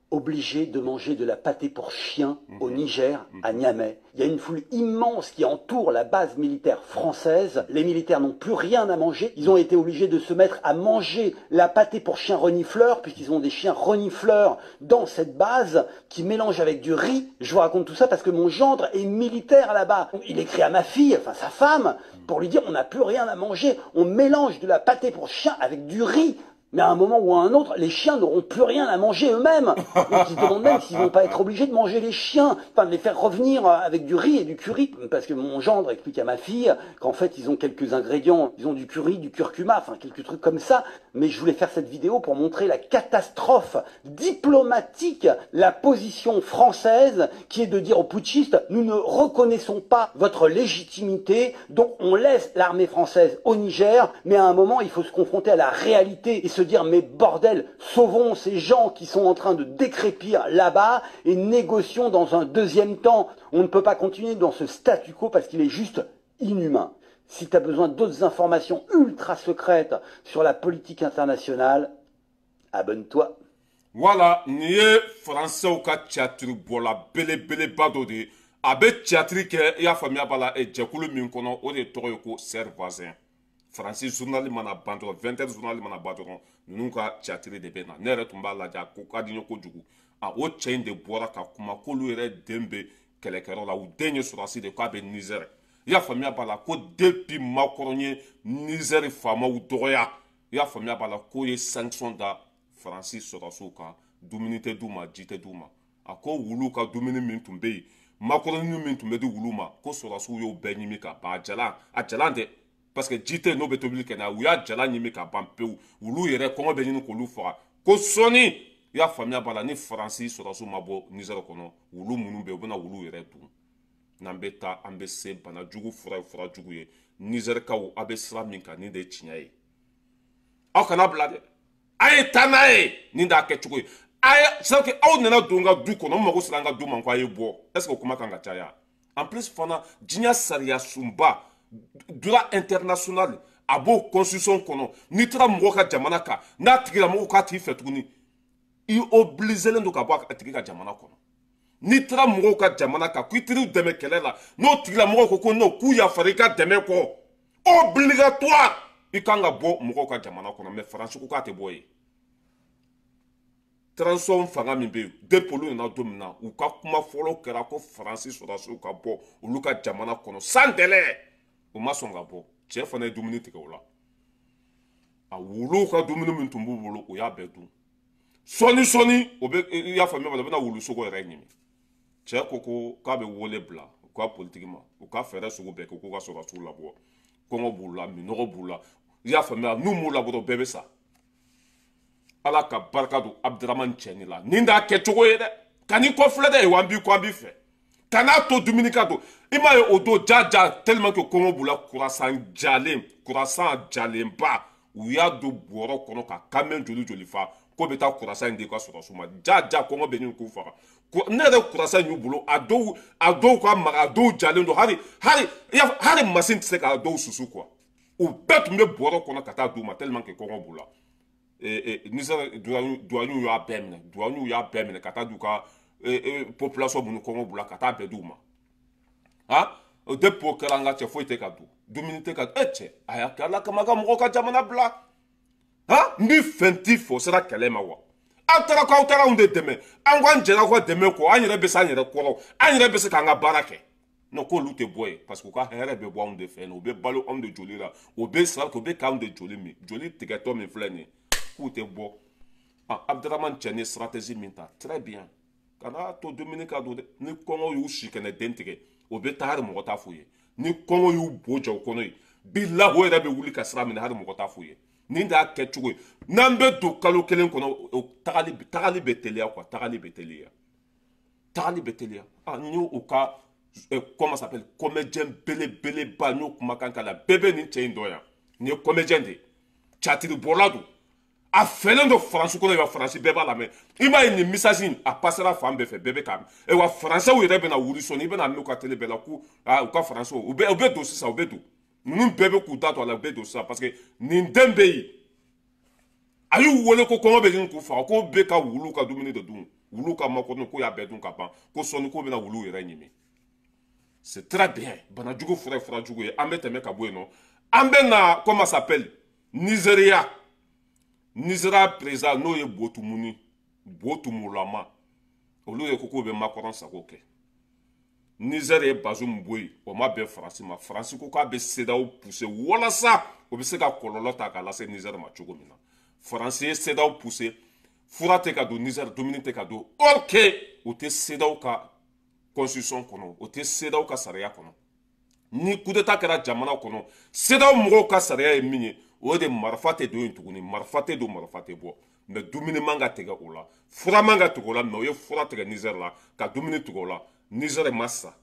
obligés de manger de la pâtée pour chiens au Niger, à Niamey. Il y a une foule immense qui entoure la base militaire française. Les militaires n'ont plus rien à manger. Ils ont été obligés de se mettre à manger la pâtée pour chiens renifleurs, puisqu'ils ont des chiens renifleurs dans cette base qui mélangent avec du riz. Je vous raconte tout ça parce que mon gendre est militaire là-bas. Il écrit à ma fille, enfin sa femme, pour lui dire on n'a plus rien à manger. On mélange de la pâtée pour chiens avec du riz. Mais à un moment ou à un autre, les chiens n'auront plus rien à manger eux-mêmes. Donc ils se demandent même s'ils vont pas être obligés de manger les chiens, enfin de les faire revenir avec du riz et du curry. Parce que mon gendre explique à ma fille qu'en fait ils ont quelques ingrédients, ils ont du curry, du curcuma, enfin quelques trucs comme ça. Mais je voulais faire cette vidéo pour montrer la catastrophe diplomatique, la position française qui est de dire aux putschistes, nous ne reconnaissons pas votre légitimité, donc on laisse l'armée française au Niger, mais à un moment il faut se confronter à la réalité et se dire mais bordel, sauvons ces gens qui sont en train de décrépir là-bas et négocions dans un deuxième temps. On ne peut pas continuer dans ce statu quo parce qu'il est juste inhumain. Si tu as besoin d'autres informations ultra secrètes sur la politique internationale, abonne-toi. Voilà, nin ye Français ka catiribɔla belebeleba dɔ de ye. A bɛ catiri kɛ, i y'a faamuya b'a la, jɛkulu min kɔnɔ, o de tɔgɔ ye ko Serre Voisin. Faransi journal mana ban dɔrɔn, 20 heures journal mana ban dɔrɔn, ninnu ka catiri de bɛ na. Ne yɛrɛ tun b'a lajɛ, a ko ka di n ye kojugu. A o cɛ in de bɔra ka kuma k'olu yɛrɛ den bɛ kɛlɛkɛyɔrɔ la, u den ye sɔrɔdasi de, k'a bɛ Niger. I y'a faamuya b'a la ko depuis Macron ye Niger faamaw dɔgɔya, i y'a faamuya b'a la k'o ye sanction da Faransi sɔrɔdasiw kan, dumuni tɛ d'u ma, ji tɛ d'u ma. A ko wulu ka dumuni min tun bɛ yen, makɔrɔni min tun bɛ di wulu ma, ko sɔrɔdasiw y'o bɛɛ ɲimi ka ban. A jalan tɛ, parce que ji tɛ yen n'o bɛ tobili kɛ n'a ye, u y'a jalan ɲimi ka ban pewu. Wulu yɛrɛ kɔngɔ bɛ ɲini k'olu faga. Ko sɔɔni, i y'a faamuya b'a la, ni Faransi sɔrɔdasiw ma bɔ Niger kɔnɔ, wulu minnu bɛ yen, u bɛna wulu yɛrɛ dun. N'an bɛ taa an bɛ se, bana jugu fura ye fura jugu ye. Nizɛrikaw, a bɛ sira min kan, nin de ye tiɲɛ ye. Aw kana bila dɛ, a ye taa n'a ye, nin t'a kɛcogo ye. A ye c'est que aw nana don n ka du kɔnɔ, n mago sera n ka du ma ko a ye bɔ. Est ce que o kuma kan ka caya? En plus fana, diɲɛ sariya sunba Droit international a b'o constitution kɔnɔ. N'i taara mɔgɔ ka jamana kan, n'a tigilamɔgɔ k'a t'i fɛ tuguni, i obligélen don ka bɔ a tigi ka jamana kɔnɔ. N'i taara mɔgɔw ka jamana kan k'i teriw dɛmɛ kɛlɛ la, n'o tigilamɔgɔw ko ko non, k'u yafara i ka dɛmɛ kɔ, obligatoire i kan ka bɔ mɔgɔw ka jamana kɔnɔ. Mais Faransi ko k'a tɛ bɔ yen. Transition fanga min bɛ yen, depuis olu nana don min na, u ka kuma fɔlɔ kɛra ko Faransi sɔrɔdasiw ka bɔ olu ka jamana kɔnɔ sans délai. U ma sɔn ka bɔ. Cɛ fana ye dumuni tigɛ o la. A wuluw ka dumuni min tun b'u bolo, o y'a bɛɛ dun. Sɔɔni sɔɔni o bɛ, i y'a faamuya, o bɛna wulusogo yɛrɛ ɲimi. Cɛ ko ko k'a bɛ wele bila u ka politiki ma, u ka fɛɛrɛ sugu bɛɛ kɛ k'u ka sɔrɔdasiw labɔ. Kɔngɔ b'u la, minɔgɔ b'u la, i y'a faamuya, n'u m'u labɔ dɔrɔn bɛɛ bɛ sa. Ala ka barika don Abdramane Tiani la. Nin t'a kɛcogo ye dɛ. Kan'i kɔ filɛ dɛ, wa an b'i kɔ, an b'i fɛ. Kan'a to dumuni ka don. I m'a ye o don ja ja tellement que kɔngɔ b'u la, kurasan jalen, kurasan jalenba, u y'a don bɔrɔ kɔnɔ ka kamɛn joli joli fa k'o bɛ taa kurasan in di ka sɔrɔdasiw ma. Ja ja kɔngɔ bɛ ɲini k'u faga. Ne yɛrɛ kurasan y'u bolo, a dɔw ka maga, a dɔw jalen don, hali hali hali masin tɛ se k'a dɔw susu quoi. U bɛɛ tun bɛ bɔrɔ kɔnɔ ka taa d'u ma tellement que kɔngɔ b'u la. Niger douaniers y'a bɛɛ minɛ, douaniers y'a bɛɛ minɛ ka taa d'u ka population minnu kɔngɔ b'u la, ka taa bɛɛ d'u ma. Ah, o depuis o kɛra, an ka cɛ, foyi tɛ ka dun, dumuni tɛ ka e cɛ, a y'a kɛ Ala kama ka mɔgɔw ka jamana bila. Ah, n bɛ fɛn t'i fɛ, o sera kɛlɛ ma wa? Aw taara k'aw taara anw de dɛmɛ, an ko an jɛra aw ka dɛmɛ kɔ, an yɛrɛ bɛ se an yɛrɛ kɔrɔ, an yɛrɛ bɛ se k'an ka baara kɛ. Non, k'olu tɛ bɔ yen parce que u ka hɛrɛ bɛ bɔ anw de fɛ yen, u bɛ balo anw de joli la, u bɛ sara, u bɛ k'anw de joli min, joli tigɛtɔ min filɛ nin ye, k'u tɛ bɔ. Ah, Abdramane Tiani ye stratégie min ta, très bien. Kana to dumuni ka don dɛ. Ni kɔngɔ y'u si kɛnɛ den tigɛ, o bɛ taa, hali mɔgɔ t'a f'u ye. Ni kɔngɔ y'u bo jɔ o kɔnɔ yen, bilahi, o yɛrɛ bɛ wuli ka sira minɛ, hali mɔgɔ t'a f'u ye. Nin de y'a kɛcogo ye. N'an bɛ don kalo kelen kɔnɔ, o tagali bɛ teliya quoi, tagali bɛ teliya, tagali bɛ teliya. Ah, n y'o ka, comment ça s'appelle, comédien belebeleba, n y'o kumakan k'a la, bɛɛ bɛ nin cɛ in dɔn yan. Nin ye comédien de ye, catiribɔla don, a fɛlen don Faransi kɔnɔ, wa Faransi bɛɛ b'a lamɛn. I m'a ye nin message in a passera fan bɛɛ fɛ, bɛɛ bɛ k'a mɛn. Wa Faransɛw yɛrɛ bɛna wuli sɔnni, i bɛna mɛn u ka télé bɛɛ la ko u ka Faransɛw u bɛ don sisan, u bɛ don, ninnu bɛɛ bɛ k'u da to a la, u bɛ don sisan parce que nin den bɛ yen. A y'u wele ko kɔngɔ bɛ ɲini k'u faga, ko bɛ ka wulu ka dumuni de dun, wulu ka makɔnɔ, ko y'a bɛɛ dun ka ban, ko sɔnni ko bɛna wulu yɛrɛ ɲimi. C'est très bien. Banajugu fura ye fura jugu ye. An bɛ tɛmɛ ka bɔ yen nɔ, an bɛ na, comment ça s'appelle, Nizeriya. Nizeriya président n'o ye Botumuni Botumulama, olu ye ko k'u bɛ Macron sago kɛ. Niger ye Bazoum bɔ yen, o ma bɛn Faransi ma. Faransi ko k'a bɛ CEDEAO pousser walasa o bɛ se ka kɔlɔlɔ ta k'a lase Niger ma cogo min na. Faransi ye CEDEAO pousser, fura tɛ ka don Niger, dumuni tɛ ka don, or que o tɛ CEDEAO ka constitution kɔnɔ, o tɛ CEDEAO ka sariya kɔnɔ. Ni coup d'état kɛra jamana kɔnɔ, CEDEAO mɔgɔw ka sariya ye min ye, o de marifa tɛ don yen tuguni, marifa tɛ don, marifa tɛ bɔ. Mais dumuni man ka tigɛ o la, fura man ka tigɛ o la. Mais o ye fura tigɛ Niger la, ka dumuni tigɛ o la. Niger ma sa,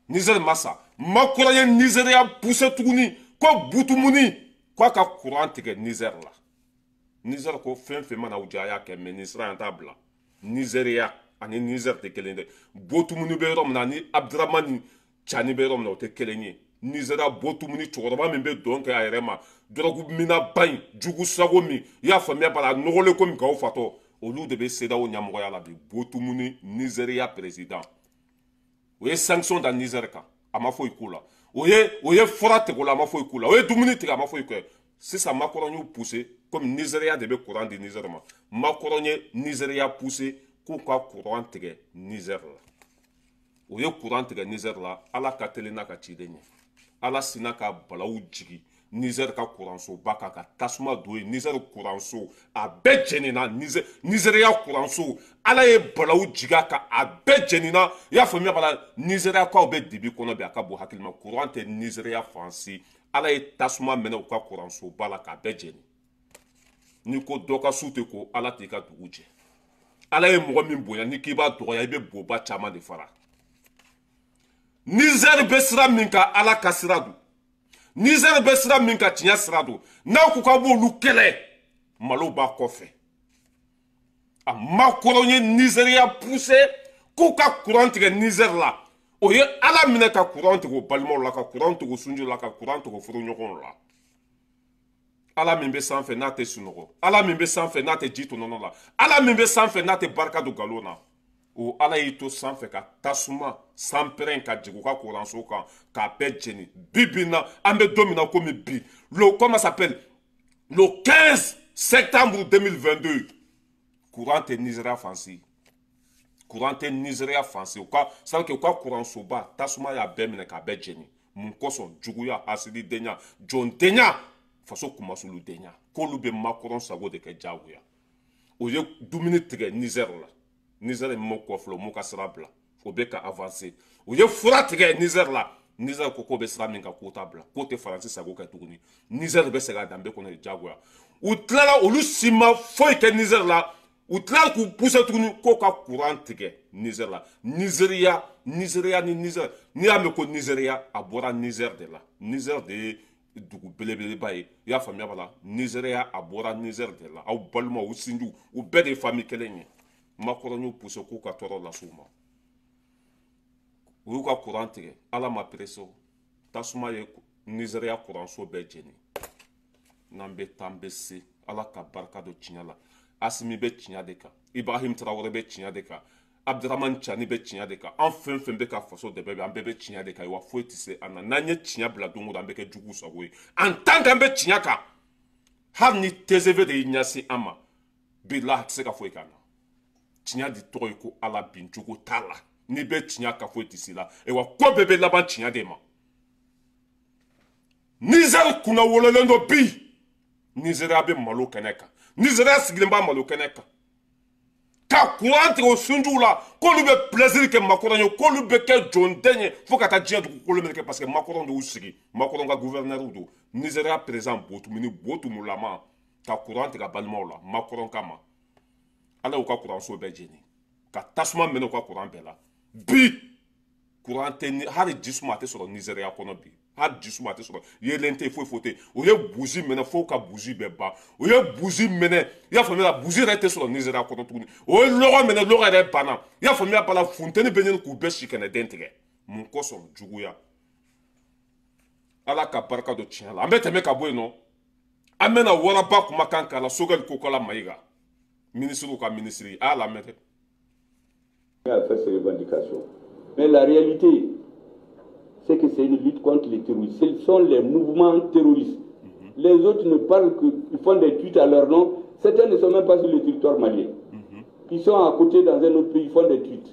Niger ma sa. Macron ye Nizeriya pousser tuguni ko Butumuni k'a ka courant tigɛ Niger la. Niger ko fɛn fɛn mana u diya, a y'a kɛ, mais nin sira in t'a bila. Nizeriya ani Niger tɛ kelen dɛ. Botumuni bɛ yɔrɔ min na ani Abdramani Tiani bɛ yɔrɔ min na, o tɛ kelen ye. Nizeriya Botumuni cɛkɔrɔba min bɛ dɔn kɛ a yɛrɛ ma, dɔrɔgu minaba in, jugu sago min, i y'a faamuya b'a la, a nɔgɔlen komi Gawo fatɔ, olu de bɛ CEDEAO ɲɛmɔgɔya la bi. Botumuni, Nizeriya président, o ye sanction da Niger kan, a ma foyi k'u la. O ye fura tigɛ o la, a ma foyi k'u la. O ye dumuni tigɛ, a ma foyi kɛ. Sisan Macron y'u pousser, komi Nizeriya de bɛ courant di Niger ma, Macron ye Nizeriya pousser k'u ka courant tigɛ Niger la. O ye courant tigɛ Niger la. Ala ka teli n'a ka ciden ye, Ala sinna ka balawu jigin Niger ka kuransoba kan, ka tasuma don yen. Niger kuranso a bɛɛ jɛnina. Nizeriya kuranso, Ala ye balawu jigin a kan, a bɛɛ jɛnina. I y'a faamuya b'a la, Nizeriyakaw bɛ dibi kɔnɔ bi, a ka bon hakili ma. Courant tɛ Nizeriya fan si. Ala ye tasuma minɛ u ka kuransoba la k'a bɛɛ jɛni. N'i ko dɔ ka su tɛ ko, Ala t'i ka dugu jɛ. Ala ye mɔgɔ min bonya, n'i k'i b'a dɔgɔya, i bɛ boba caman de fara. Niger bɛ sira min kan, Ala ka sira don. Niger bɛ sira min kan, tiɲɛ sira don. N'aw ko k'aw b'olu kɛlɛ, malo b'a kɔfɛ. A Macron ye Nizeriya pousser k'u ka courant tigɛ Niger la. O ye Ala minɛ ka courant tigɛ o balimaw la, ka courant tigɛ o sunjiw la, ka courant tigɛ o furuɲɔgɔnw la. Ala min bɛ sanfɛ n'a tɛ sunɔgɔ, Ala min bɛ sanfɛ n'a tɛ ji to nɔnɔ la, Ala min bɛ sanfɛ n'a tɛ barika don nkalon na, o Ala y'i to sanfɛ ka tasuma sanpɛrɛn ka jigin u ka kuranso kan k'a bɛɛ jeni. Bi bi in na, an bɛ don min na komi bi, le comment s'appelle, le 15 septembre 2022, courant tɛ Nizeriya fan si, courant tɛ Nizeriya fan si. U ka c'est à dire que u ka kuransoba tasuma y'a bɛɛ minɛ k'a bɛɛ jeni. Mun kosɔn? Juguya, hasididenya, jɔndenya, faso kumasuludenya, k'olu bɛ Macron sago de kɛ diyagoya. O ye dumuni tigɛ Niger la, Niger m'o kɔfilɛ, o m'o ka sira bila, o bɛ ka avancer. O ye fura tigɛ Niger la, Niger ko k'o bɛ sira min kan k'o t'a bila, k'o tɛ Faransi sago kɛ tuguni. Niger bɛ segin a danbe kɔnɔ diyagoya. U tilala, olu si ma foyi kɛ Niger la, u tilala k'u pousser tuguni k'o ka courant tigɛ Niger la. Nizeriya, Nizeriya ni Niger, n'i y'a mɛn ko Nizeriya, a bɔra Niger de la. Niger de ye dugu belebeleba ye, i y'a faamuya b'a la. Nizeriya a bɔra Niger de la. Aw balimaw, u sinjiw, u bɛɛ de ye famille kelen ye. Macron y'u pousser k'u ka tɔɔrɔ lase u ma, u y'u ka courant tigɛ. Ala ma pressé, o tasuma ye Nizeriya kuranso bɛɛ jeni. N'an bɛ taa, an bɛ se. Ala ka barika don tiɲɛ la. Asimi bɛ tiɲɛ de kan, Ibrahim Traoré bɛ tiɲɛ de kan, Abdramane Tiani bɛ tiɲɛ de kan. An fɛn fɛn bɛ ka faso dɛmɛ bi, an bɛɛ bɛ tiɲɛ de kan. Wa foyi tɛ se an na. N'an ye tiɲɛ bila don o don, an bɛ kɛ jugu sago ye. En tant qu'an bɛ tiɲɛ kan, hali ni TGV de y'i ɲɛsin an ma, bilahi, a tɛ se ka foyi k'an na. Tiɲɛ de tɔgɔ ye ko Ala, bin cogo t'a la. N'i bɛ tiɲɛ kan, foyi tɛ s'i la. Wa ko bɛɛ bɛ laban tiɲɛ de ma. Niger kunna wololen don bi. Nizeriya bɛ malo kɛnɛ kan, Nizeriya sigilen b'a malo kɛnɛ kan ka courant tigɛ o sunjiw la, k'olu bɛ plaisir kɛ Macron ye, k'olu bɛ kɛ jɔnden ye fo ka taa diɲɛ dugukolo minɛ kɛ, parce que Macron de y'u sigi, Macron ka gouverneur don. Nizeriya président Botumuni Botumulama ka courant tigɛ a balimaw la Macron kama. Ala y'u ka kuranso bɛɛ jeni ka tasuma minɛ u ka courant bɛɛ la. Bi courant tɛ ni hali jisuma a tɛ sɔrɔ Nizeriya kɔnɔ bi, hali jisuma a tɛ sɔrɔ, yeelen tɛ yen, foyi foyi tɛ yen. O ye bougie minɛ fo ka bougie bɛɛ ban. O ye bougie minɛ, i y'a faamuya, bougie yɛrɛ tɛ sɔrɔ Nizeriya kɔnɔ tuguni. O ye lɔgɔ minɛ, lɔgɔ yɛrɛ banna, i y'a faamuya bala. Funteni bɛ ɲini k'u bɛɛ si kɛnɛden tigɛ. Mun kosɔn? Juguya. Ala ka barika don tiɲɛ la. An bɛ tɛmɛ ka bɔ yen nɔ, an bɛna waraba kumakan k'a la. Sogɛli Kokala Mayiga, minisiriw ka minisiri, a y'a lamɛn dɛ. A fait ces revendications. Mais la réalité, c'est que c'est une lutte contre les terroristes. Ce sont les mouvements terroristes. Les autres ne parlent que, ils font des tweets à leur nom. Certains ne sont même pas sur le territoire malien. Ils sont à côté dans un autre pays, ils font des tweets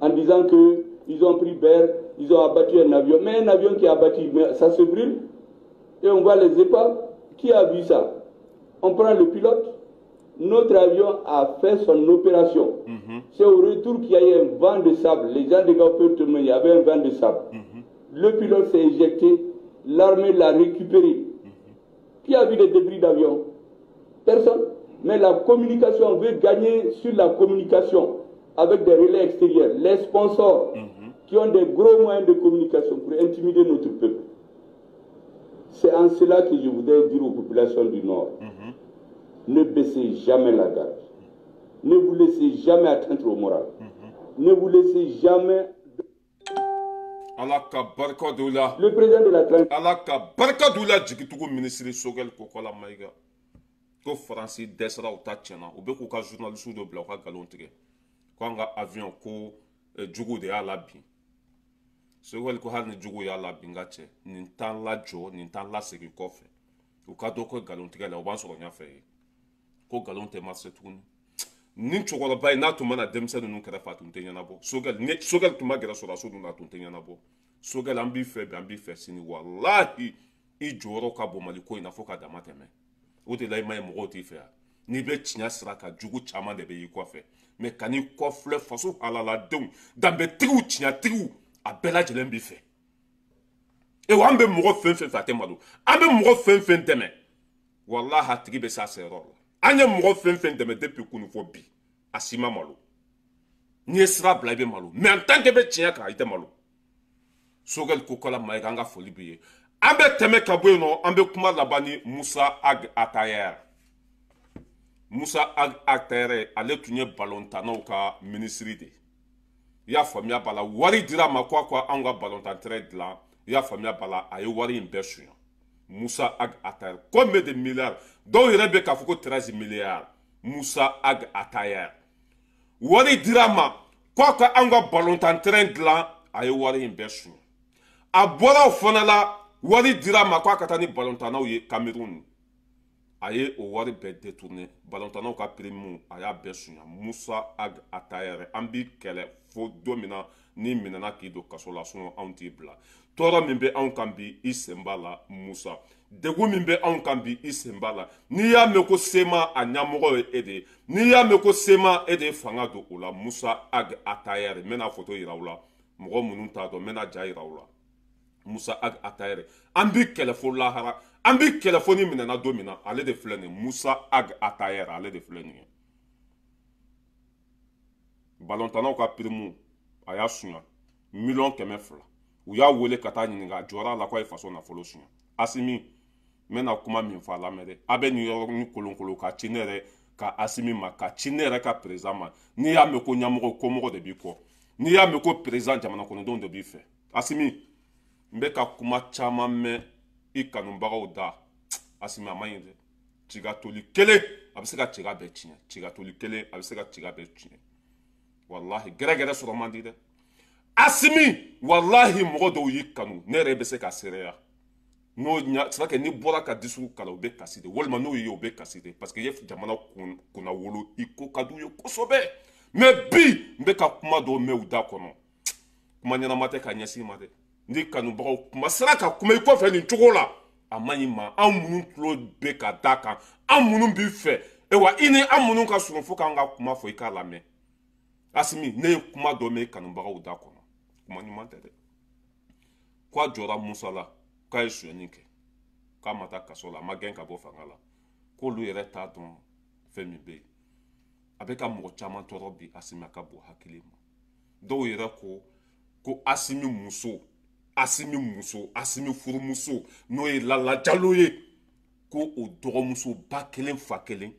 en disant qu'ils ont pris Ber, ils ont abattu un avion. Mais un avion qui est abattu, mais ça se brûle. Et on voit les épaves. Qui a vu ça? On prend le pilote. Notre avion a fait son opération. C'est au retour qu'il y a eu un vent de sable. Les gens de Gao peuvent témoigner, il y avait un vent de sable. Le pilote s'est éjecté, l'armée l'a récupéré. Qui a vu des débris d'avion? Personne. Mais la communication, on veut gagner sur la communication avec des relais extérieurs. Les sponsors qui ont des gros moyens de communication pour intimider notre peuple. C'est en cela que je voudrais dire aux populations du Nord: ne baissez jamais la garde. Ne vous laissez jamais atteindre au moral. Ne vous laissez jamais. Ala ka barika don la. Le président de la transition. Ala ka barika don la. Jigitugu minisiri Sogɛli Kokala Mayiga ko Faransi dɛsɛra, u ta tiɲɛna, u bɛ k'u ka journaliste dɔ bila u ka nkalon tigɛ ko an ka avion ko jugu de y'a labin. Sogɛli ko hali ni jugu y'a labin, ka cɛ nin t'an lajɔ, nin t'an lasegin kɔfɛ. U ka dɔ kɛ nkalon tigɛ la, u b'an sɔrɔ ɲɛfɛ ye ko nkalon tɛ marché tuguni. Ni cɛkɔrɔba in n'a tun mana denmisɛnnin ninnu kɛrɛfɛ, a tun tɛ ɲɛnabɔ. Sogɛli ni Sogɛli tun ma gɛrɛ sɔrɔdasiw ninnu na, a tun tɛ ɲɛnabɔ. Sogɛli, an b'i fɛ bi, an b'i fɛ sini. Walahi, i jɔyɔrɔ ka bon Mali ko in na fo ka dama tɛmɛ. O de la i ma ye mɔgɔw t'i fɛ yan. N'i bɛ tiɲɛ sira kan, jugu caman de bɛ y'i kɔfɛ. Mɛ kan'i kɔfilɛ, faso halaladenw, danbetigiw, tiɲɛtigiw, a bɛɛ lajɛlen b'i fɛ. Ewa, an bɛ mɔgɔ fɛn fɛn fɛ, a tɛ malo. An bɛ mɔgɔ fɛn fɛn dɛmɛ, walahi, a tigi bɛ s'a seyɔrɔ la. An ye mɔgɔ fɛn fɛn dɛmɛ depuis kunun fɔ bi, a si ma malo. N'i ye sira bila, i bɛ malo, mais en tant que bɛ tiɲɛ kan, i tɛ malo. Sogɛli Kokala Mayiga, an ka foli b'i ye. An bɛ tɛmɛ ka bɔ yen nɔ, an bɛ kuma laban ni Musa Ag Atayɛr. Musa Ag Atayɛr, ale tun ye balontannaw ka minisiri de ye. I y'a faamuya b'a la, wari dira a ma ko a ko anw ka balontan terrain dilan. I y'a faamuya b'a la, a ye wari in bɛɛ suɲɛ. Moussa Ag Attaher, combien de milliards? Dɔw yɛrɛ bɛ k'a fɔ ko 13 milliards. Moussa Ag Attaher, wari dira a ma ko a ka anw ka balontan terrain dilan, a ye wari in bɛɛ suɲɛ. A bɔra o fana la, wari dira a ma ko a ka taa ni balontannaw ye Cameroun, a ye o wari bɛɛ détourné. Balontannaw ka prime, a y'a bɛɛ suɲɛ. Moussa Ag Attaher, an b'i kɛlɛ fo don min na n'i minɛna k'i don kaso la, sinon anw t'i bila. Tɔɔrɔ min bɛ anw kan bi, i sen b'a la. Musa, degun min bɛ anw kan bi, i sen b'a la. N'i y'a mɛn ko CMA, a ɲɛmɔgɔ ye e de ye. N'i y'a mɛn ko CMA, e de ye fanga don o la. Moussa Ag Attaher, n bɛna photo yira u la, mɔgɔ minnu t'a dɔn, n bɛna ja yira u la. Moussa Ag Attaher, an bi kɛlɛ fo lahara, an bi kɛlɛ fo ni minɛna don min na. Ale de filɛ nin ye, Moussa Ag Attaher, ale de filɛ nin ye. Balontannaw ka prime, a y'a suɲa, 200 millions. U y'a wele ka taa ɲininka, a jɔra a la k'a ye faso nafolo suɲa. Asimi, n bɛna kuma min fɔ a lamɛn dɛ. A bɛ nin yɔrɔnin kolonkolon ka ci ne yɛrɛ ka Asimi ma, ka ci ne yɛrɛ ka président ma. N'i y'a mɛn ko ɲɛmɔgɔ, komɔgɔ de b'i kɔ. N'i y'a mɛn ko président, jamana kɔnɔdenw de b'i fɛ. Asimi, n bɛ ka kuma caman mɛn i kanubagaw da. Asimi, a man ɲi dɛ. Tiga toli kelen, a bɛ se ka tiga bɛɛ tiɲɛ. Tiga toli kelen, a bɛ se ka tiga bɛɛ tiɲɛ. Walahi, gɛrɛgɛrɛ sɔrɔ man di dɛ. Asimi, walahi, mɔgɔ dɔw y'i kanu, ne yɛrɛ bɛ se ka seereya n'o ɲa. C'est que n'i bɔra ka discours kalan, u bɛ kasi de, walima n'o ye, u bɛ kasi de, parce que i ye jamana kunna wolo, i ko ka d'u ye kosɛbɛ. Mais bi, n bɛ ka kuma dɔw mɛn u da kɔnɔ, kuma ɲɛnama tɛ ka ɲɛsin i ma dɛ. Ni kanubagaw kuma sera ka kuma i kɔfɛ nin cogo la, a man ɲi ma. Anw minnu tulo bɛ ka da kan, an minnu b'i fɛ, ewa, i ni an minnu ka surun, fo k'an ka kuma fɔ i k'a lamɛn. Asimi, ne ye kuma dɔ mɛn i kanubagaw da kɔnɔ, kuma ɲuman tɛ dɛ. Ko a jɔra Musa la k'a ye sonyɛni kɛ, k'a ma taa kaso la, a ma gɛn ka bɔ fanga la, k'olu yɛrɛ t'a dɔn fɛn min bɛ yen. A bɛ ka mɔgɔ caman tɔɔrɔ bi. Asimi, a ka bon hakili ma. Dɔw yɛrɛ ko ko Asimi muso, Asimi muso, Asimi furumuso, n'o ye Lala Jalo ye, ko o dɔgɔmuso ba kelen fa kelen,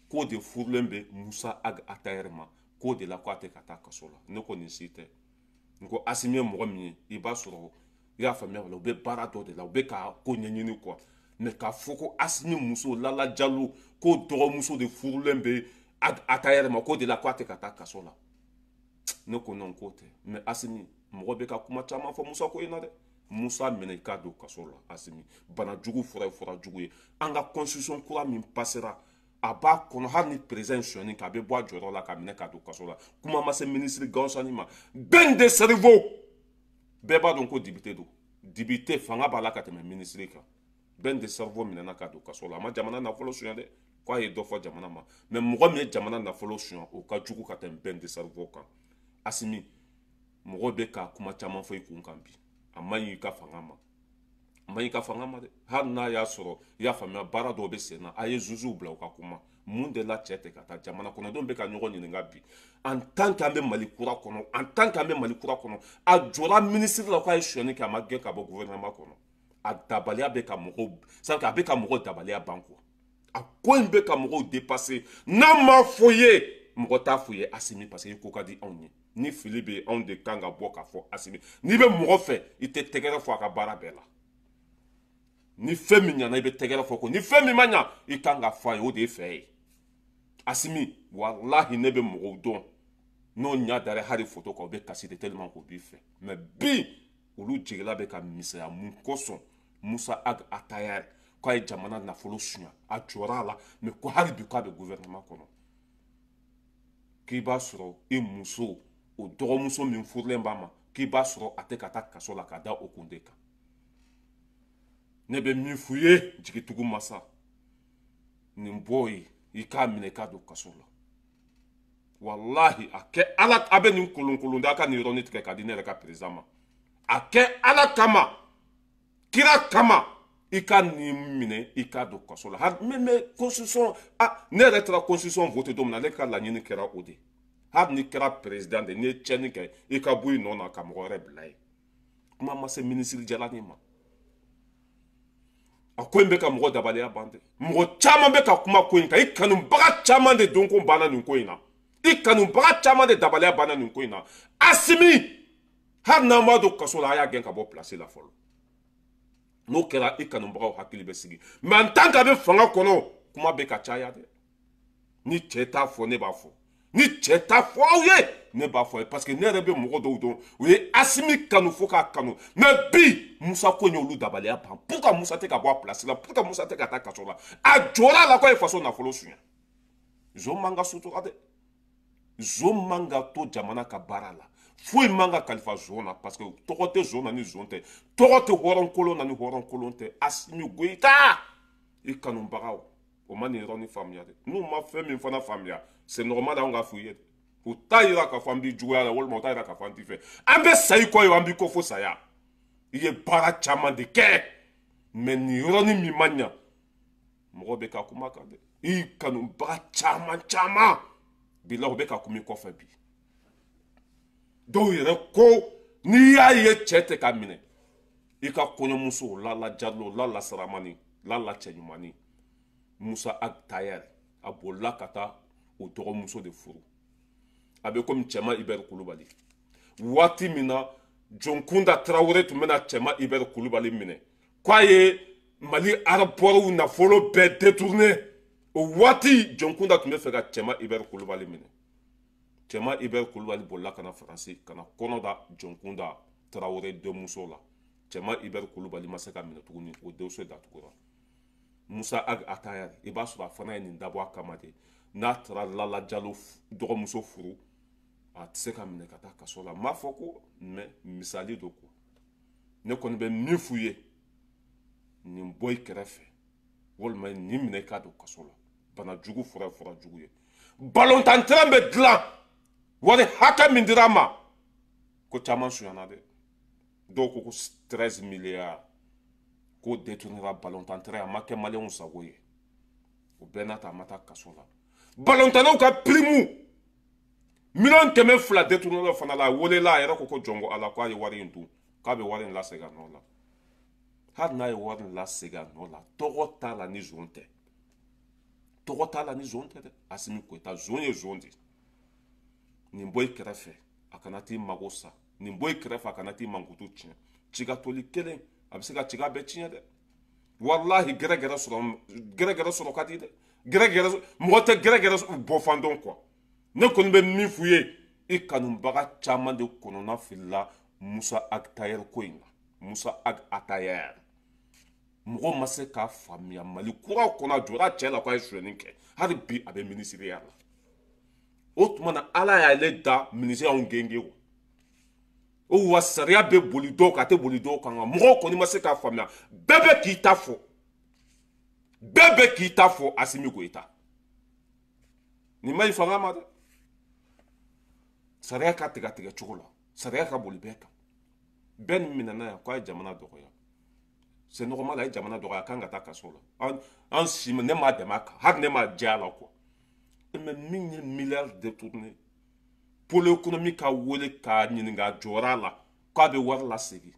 k'o de furulen bɛ Musa Ag Attaher ma, k'o de la k'a tɛ ka taa kaso la. Ne ko nin si tɛ. N ko Asimi ye mɔgɔ min ye, i b'a sɔrɔ, i y'a faamuya, u bɛ baara dɔ de la, u bɛ ka ko ɲɛɲini quoi. Mais k'a fɔ ko Asimi muso Lala Jalo, k'o dɔgɔmuso de furulen bɛ Attaher ma, k'o de la k'a tɛ ka taa kaso la, ne ko non, k'o tɛ. Mais Asimi, mɔgɔ bɛ ka kuma caman fɔ Musa ko in na dɛ. Musa minɛ i k'a don kaso la. Asimi, bana jugu fura ye fura jugu ye. An ka constitution kura min passera, a b'a kɔnɔ, hali ni président ye sonyɛni kɛ, a bɛ bɔ a jɔyɔrɔ la ka minɛ ka don kaso la. Kuma ma se ministre Gansani ma. Ben de cerveau, bɛɛ b'a dɔn ko député don, député fanga b'a la ka tɛmɛ ministre kan. Ben de cerveau minɛna ka don kaso la. A ma jamana nafolo suɲɛ dɛ, k'a ye dɔ fɔ jamana ma. Mais mɔgɔ min ye jamana nafolo suɲɛ, o ka jugu ka tɛmɛ Ben de cerveau kan. Asimi, mɔgɔ bɛ ka kuma caman fɔ i kun kan bi. A man ɲi i ka fanga ma, a man ɲi i ka fanga ma dɛ. Hali n'a y'a sɔrɔ, i y'a faamuya, baara dɔw bɛ sen na, a ye zuzuw bila u ka kuma. Mun de la cɛ tɛ ka taa? Jamana kɔnɔdenw bɛ ka ɲɔgɔn ɲininka bi. En tant que an bɛ Mali kura kɔnɔ, en tant que an bɛ Mali kura kɔnɔ, a jɔra ministre la k'a ye sonyɛni kɛ, a ma gɛn ka bɔ gouvernement kɔnɔ. A dabaliya bɛ ka mɔgɔw, c'est à dire a bɛ ka mɔgɔw dabaliya ban quoi. A ko in bɛ ka mɔgɔw dépasser. N'a ma fɔ ye, mɔgɔ t'a fɔ ye. Asimi, parce que i ko ka di anw ye, ni fili bɛ anw de kan ka bɔ k'a fɔ. Asimi, n'i bɛ mɔgɔ fɛ, i tɛ tɛgɛrɛ fɔ a ka baara bɛɛ la. Ni fɛn min ɲɛna, i bɛ tɛgɛrɛ fɔ ko ni fɛn min ma ɲa, i kan ka fɔ a ye, o de ye fɛ ye. Asimi, walahi, ne bɛ mɔgɔw dɔn, n'o ɲɛ dara hali photo kan, u bɛ kasi de tellement k'o b'i fɛ. Mais bi, olu jigila bɛ ka misɛnya. Mun kosɔn? Musa Ag Attaher, k'a ye jamana nafolo suɲɛ, a jɔra a la, mais ko hali bi k'a bɛ gouvernement kɔnɔ. K'i b'a sɔrɔ i muso, o dɔgɔmuso min furulen b'a ma, k'i b'a sɔrɔ a tɛ ka taa kaso la ka da o kun de kan. Ne bɛ min f'u ye, jigitugu masa, nin bɔ ye, i k'a minɛ i k'a don kaso la. Walahi, a kɛ Ala, a bɛ nin kolonkolon da, a ka nin yɔrɔnin tigɛ k'a di ne yɛrɛ ka président ma. A kɛ Ala kama, kira kama, i ka nin minɛ i k'a don kaso la. Hali mais constitution, ah, ne yɛrɛ taara constitution voté don min na, ne ka laɲini kɛra o de: hali n'i kɛra président de, n'i ye tiɲɛni kɛ, i ka bɔ i nɔ na ka mɔgɔ wɛrɛ bila yen. Kuma ma se ministre jalani ma. A ko in bɛ ka mɔgɔ dabaliya ban dɛ. Mɔgɔ caman bɛ ka kuma ko in kan. I kanubaga caman de donko banna nin ko in na. I kanubaga caman de dabaliya banna nin ko in na. Assimi hali n'an b'a don kaso la, a y'a gɛn ka bɔ place la fɔlɔ. N'o kɛra, i kanubagaw hakili bɛ sigi. Mais en tant qu'a bɛ fanga kɔnɔ, kuma bɛ ka caya dɛ. Ni cɛ t'a fɔ, ne b'a fɔ. Ni cɛ t'a fɔ aw ye, ne b'a fɔ ye, parce que ne yɛrɛ bɛ mɔgɔ dɔw dɔn, u ye Assimi kanu fo k'a kanu, mais bi Musa ko in y'olu dabaliya ban. Pourquoi Musa tɛ ka bɔ a place la? Pourquoi Musa tɛ ka taa kaso la? A jɔra a la k'a ye faso nafolo suɲɛ. Zon man ka sutura dɛ. Zon man ka to jamana ka baara la. Foyi man ka kalifa zon na, parce que tɔgɔ tɛ zon na ni zon tɛ, tɔgɔ tɛ hɔrɔnkolon na ni hɔrɔnkolon tɛ. Assimi Goïta, i kanubagaw o ma nin yɔrɔnin faamuya dɛ. N'u ma fɛn min fana faamuya, c'est normal anw k'a f'u ye dɛ. U t'a yira k'a fɔ an b'i juguya la, walima u t'a yira k'a fɔ an t'i fɛ. An bɛ sa i kɔ ye, an b'i kɔ fo saya. I ye baara caman de kɛ, mais nin yɔrɔnin min ma ɲa, mɔgɔ bɛ ka kuma kan dɛ. I kanubaga caman caman bilahi, u bɛ ka kuma i kɔfɛ bi. Dɔw yɛrɛ ko n'i y'a ye cɛ tɛ ka minɛ, i ka kɔɲɔmuso Lala Jalo, Lala Saramani, Lala Cɛɲumanin, Musa Ag Tayɛri, a bolila ka taa o dɔgɔmuso de furu. A bɛ komi Cɛma Ibɛri Kulubali. Waati min na Jonkunda Tarawele tun bɛna Cɛma Ibɛri Kulubali minɛ k'a ye Mali aéroport nafolo bɛɛ détourné, o waati Jonkunda tun bɛ fɛ ka Cɛma Ibɛri Kulubali minɛ. Cɛma Ibɛri Kulubali bolila ka na Faransi ka na kɔnɔ da Jonkunda Tarawele denmuso la. Cɛma Ibɛri Kulubali ma se ka minɛ tuguni, o dossier datugura. Musa Ag Atayari, i b'a sɔrɔ a fana ye nin dabɔ a kama de. N'a taara Lala Jalo dɔgɔmuso furu, a tɛ se ka minɛ ka taa kaso la. N m'a fɔ ko, mais misali don ko. Ne kɔni bɛ min f'u ye, nin bɔ i kɛrɛfɛ walima nin minɛ i k'a don kaso la. Bana jugu fura ye fura jugu ye. Balontan terrain bɛ dilan, wari hakɛ min dira a ma, ko caman sonyana dɛ. Dɔw ko ko 13 milliards k'o détournera balontan terrain, a ma kɛ maliyɛnw sago ye. O bɛɛ n'a ta, a ma taa kaso la. Balontannaw ka prime 200 millions détournera fana la. A welela, a yɛrɛ ko ko jɔn ko Ala, k'a ye wari in dun, k'a bɛ wari in lasegin a nɔ la. Hali n'a ye wari in lasegin a nɔ la, tɔgɔ t'a la ni zon tɛ. Tɔgɔ t'a la ni zon tɛ dɛ. Assimi Goïta, zon ye zon de. Nin bɔ i kɛrɛfɛ, a kana t'i mago sa. Nin bɔ i kɛrɛfɛ, a kana t'i mankutu tiɲɛ. Cigatoli kelen a bɛ se ka ciga bɛɛ tiɲɛ dɛ. Walahi, gɛrɛgɛrɛ sɔrɔ, gɛrɛgɛrɛ sɔrɔ ka di dɛ. Gɛrɛgɛrɛ, mɔgɔ tɛ gɛrɛgɛrɛ bɔ fan dɔn quoi. Ne kɔni bɛ min f'u ye, i kanubaga caman de kɔnɔna filila Musa Ag Tayɛri ko in na. Musa Ag Atayɛri, mɔgɔ ma se k'a faamuya. Mali kura kɔnɔ, a jɔra cɛ la k'a ye sonyɛni kɛ. Hali bi a bɛ minisiriya la. O tuma na, Ala y'ale da minisiriyaw genge o. O wa sariya bɛ boli dɔw kan, a tɛ boli dɔw kan. Nka mɔgɔw kɔni ma se k'a faamuya. Bɛɛ bɛ k'i ta fɔ, bɛɛ bɛ k'i ta fɔ. Assimi Goïta, nin ma ɲi fanga ma dɛ. Sariya ka tigɛ tigɛ cogo la, sariya ka boli bɛɛ kan. Bɛɛ nin minɛna yan k'a ye jamana dɔgɔya, c'est normal, a ye jamana dɔgɔya, a kan ka taa kaso la. An si ne m'a dɛmɛ a kan, hali ne m'a diya a la quoi. Mais min ye milliard détourné, pôle économique ka wele k'a ɲininka, a jɔra a la k'a bɛ wari lasegin.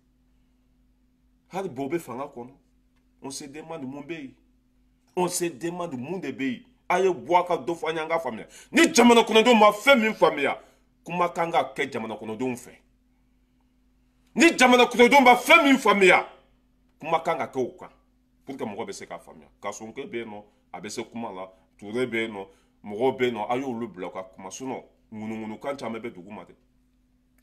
Hali bi o bɛ fanga kɔnɔ. On se demande mun bɛ yen, on se demande mun de bɛ yen. A ye bɔ a ka dɔ fɔ an ye, an ka faamuya. Ni jamana kɔnɔdenw ma fɛn min faamuya, kuma kan ka kɛ jamana kɔnɔdenw fɛ. Ni jamana kɔnɔdenw ma fɛn min faamuya, kuma kan ka kɛ o kan pour que mɔgɔ bɛ se k'a faamuya. Kasɔnkɛ bɛ yen nɔ, a bɛ se kuma la. Ture bɛ yen nɔ, mɔgɔw bɛ yen nɔ, a y'olu bila u ka kuma. Sinon ŋunuŋunukan caman bɛ dugu ma dɛ,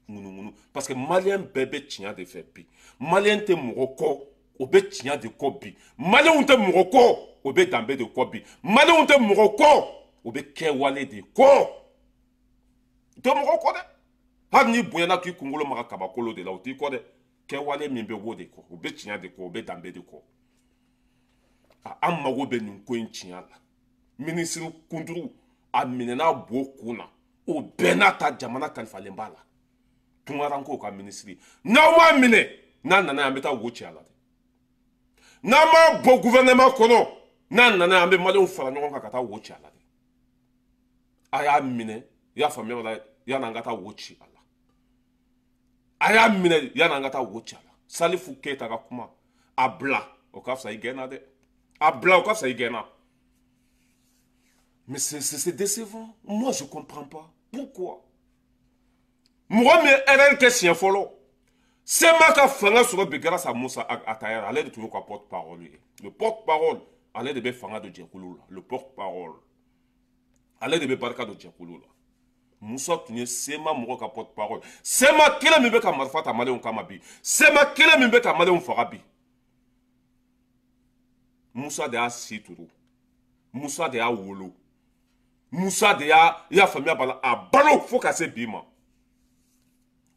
ŋunuŋunu, parce que maliyɛn bɛɛ bɛ tiɲɛ de fɛ bi. Maliyɛn tɛ mɔgɔ kɔ, o bɛ tiɲɛ de kɔ bi. Maliyɛnw tɛ mɔgɔ kɔ, o bɛ danbe de kɔ bi. Maliyɛnw tɛ mɔgɔ kɔ, o bɛ kɛwale de kɔ. U tɛ mɔgɔ kɔ dɛ. Hali n'i bonyana k'i kunkolo maga kabakolo de la, o t'i kɔ dɛ. Kɛwale min bɛ b'o de kɔ, o bɛ tiɲɛ de kɔ, o bɛ danbe de kɔ. An mago bɛ nin ko in tiɲɛ la. Minisiri kunturu a minɛna bo kun na, o bɛɛ n'a ta, jamana kalifalen b'a la. Tunkarankew ka minisiri, n'aw m'a minɛ, n'a nana yan, an bɛ taa wo ci a la dɛ. N'an m'a bɔ gouvernement kɔnɔ, n'a nana yan, an bɛ maliyɛnw fara ɲɔgɔn kan ka taa wo ci a la dɛ. A y'a minɛ, i y'a faamuya wala? Yan'an ka taa wo ci a la, a y'a minɛ yan'an ka taa wo ci a la. Salifu Keyita ka kuma, a bila o ka fisa i gɛnna dɛ. A bila o ka fisa i gɛnna. Mais c'est décevant. Moi, je comprends pas pourquoi. Mɔgɔ min ye erreur kɛ siɲɛ fɔlɔ, CMA ka fanga sɔrɔ bi grâce à Moussa Ag Attaher, ale de tun y'u ka porte parole ye. Le porte parole, ale de bɛ fanga don jɛkulu la. Le porte parole, ale de bɛ barika don jɛkulu la. Musa tun ye CMA mɔgɔ ka porte parole. CMA kelen min bɛ ka marifa ta maliyɛnw kama bi, CMA kelen min bɛ ka maliyɛnw faga bi, Musa de y'a si turu, Musa de y'a wolo, Musa de y'a, i y'a faamuya b'a la, a balo fo ka se bi ma.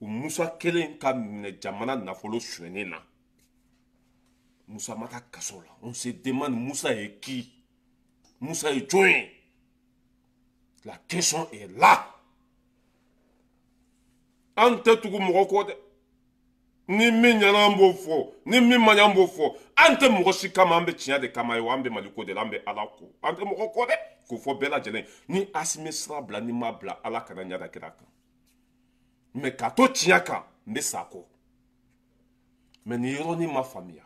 O Musa kelen ka minɛ jamana nafolo sonyɛni na, Musa ma taa kaso la. On se demande Musa est qui? Musa ye jɔn ye? La question est là. An tɛ tugu mɔgɔ kɔ dɛ. Ni min ɲɛna, an b'o fɔ, ni min ma ɲɛ, an b'o fɔ. An tɛ mɔgɔ si kama, an bɛ tiɲɛ de kama ye wa, an bɛ Mali ko de la, an bɛ Ala ko, an tɛ mɔgɔ kɔ dɛ, k'o fɔ bɛɛ lajɛlen. Ni Asimi sira bila, ni ma bila, Ala kana ɲada kira kan, mɛ k'a to tiɲɛ kan, n bɛ sa kɔ. Mɛ nin yɔrɔnin ma faamuya.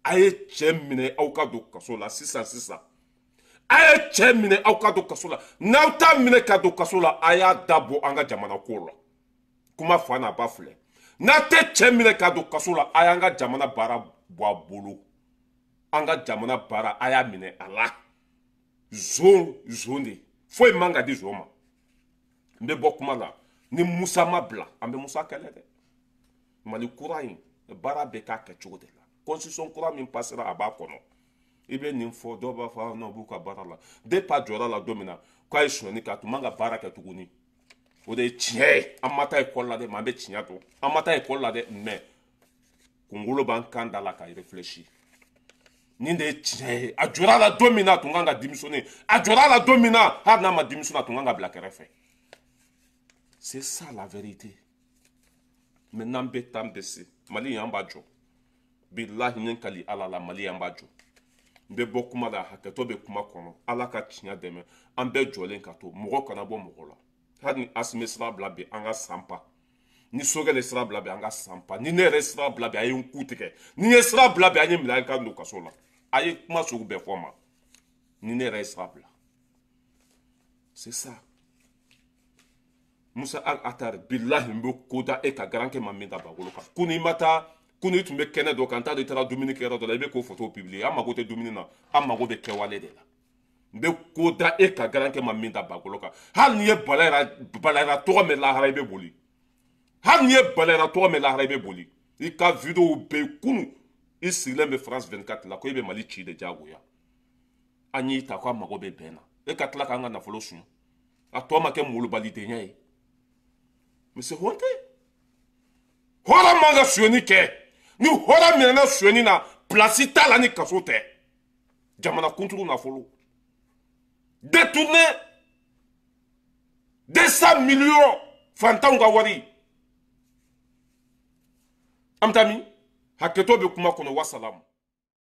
A ye cɛ minɛ, aw ka don kaso la sisan sisan. A ye cɛ minɛ, aw ka don kaso la. N'aw t'a minɛ ka don kaso la, a y'a da bɔ an ka jamana ko la. Kuma fa n'a ba filɛ. N'a tɛ cɛ minɛ ka don kaso la, a y'an ka jamana baara bɔ a bolo. An ka jamana baara, a y'a minɛ a la. Zon zon de foyi man ka di zon ma. N bɛ bɔ kuma la. Ni Musa ma bila, an bɛ Musa kɛlɛ dɛ. Mali kura in baara bɛ k'a kɛcogo de la. Constitution kura min passera, a b'a kɔnɔ. I bɛ nin fɔ, dɔw b'a fɔ non, b'u ka baara la. Depuis a jɔra la don min na k'a ye sonyɛni kɛ, a tun man ka baara kɛ tuguni. O de ye tiɲɛ ye. An ma taa ekɔli la dɛ, mɛ an bɛ tiɲɛ dɔn. An ma taa ekɔli la dɛ, mɛ kunkolo b'an kan da la ka réfléchir. Nin de ye tiɲɛ ye. A jɔra la don min na, a tun kan ka démissionner. A jɔra la don min na, hali n'a ma démissionner, a tun kan ka bila kɛrɛfɛ. C'est ça la vérité. Maintenant, bɛ taa, bɛ se Mali in, an b'a jɔ. Bilahi, n ye kali Ala la, Mali an b'a jɔ. N bɛ bɔ kuma la, hakɛtɔ bɛ kuma kɔnɔ. Ala ka tiɲɛ dɛmɛ. An bɛɛ jɔlen ka to, mɔgɔ kana bɔ mɔgɔ la. Hali ni Asimi sira bila bi, an ka san pa. Ni Sogɛlɛ sira bila bi, an ka san pa. Ni ne yɛrɛ sira bila bi, a ye n ku tigɛ. Ni n ye sira bila bi, an ye minɛ, an ka don kaso la. A ye kuma sugu bɛɛ fɔ n ma. Ni ne yɛrɛ ye sira bila, c'est ça. Musa Ag Attaher, bilahi, n bɛ ko da e ka garankɛ ma min da bakolo kan. Kunu i ma taa, kunu i tun bɛ kɛnɛ dɔ kan, n t'a dɔn i taara dumuni kɛ yɔrɔ dɔ la, i bɛ k'o photo publier. An mago tɛ dumuni na, an mago bɛ kɛwale de la. N bɛ ko da e ka garankɛ ma min da bakolo kan. Hali n'i ye Balayira tɔgɔ mɛn lahara, i bɛ boli. Hali n'i ye Balayira tɔgɔ mɛn lahara, i bɛ boli. I ka vidéo bɛ yen. Kunu i sigilen bɛ France 24 la ko e bɛ Mali ci de diyagoya. An y'i ta ko an mago bɛ bɛn na, e ka tila k'an ka nafolo suɲɛ. A tɔ ma kɛ molobalidenya ye. Mais c'est honte. Hɔrɔn man ka sonyɛni kɛ. Ni hɔrɔn minɛna sonyɛni na, place t'a la ni kaso tɛ. Jamana kuntigi nafolo détourné, 200 millions, fantanw ka wari, an bɛ taa min? Hakɛto bɛ kuma kɔnɔ. Wasalamu.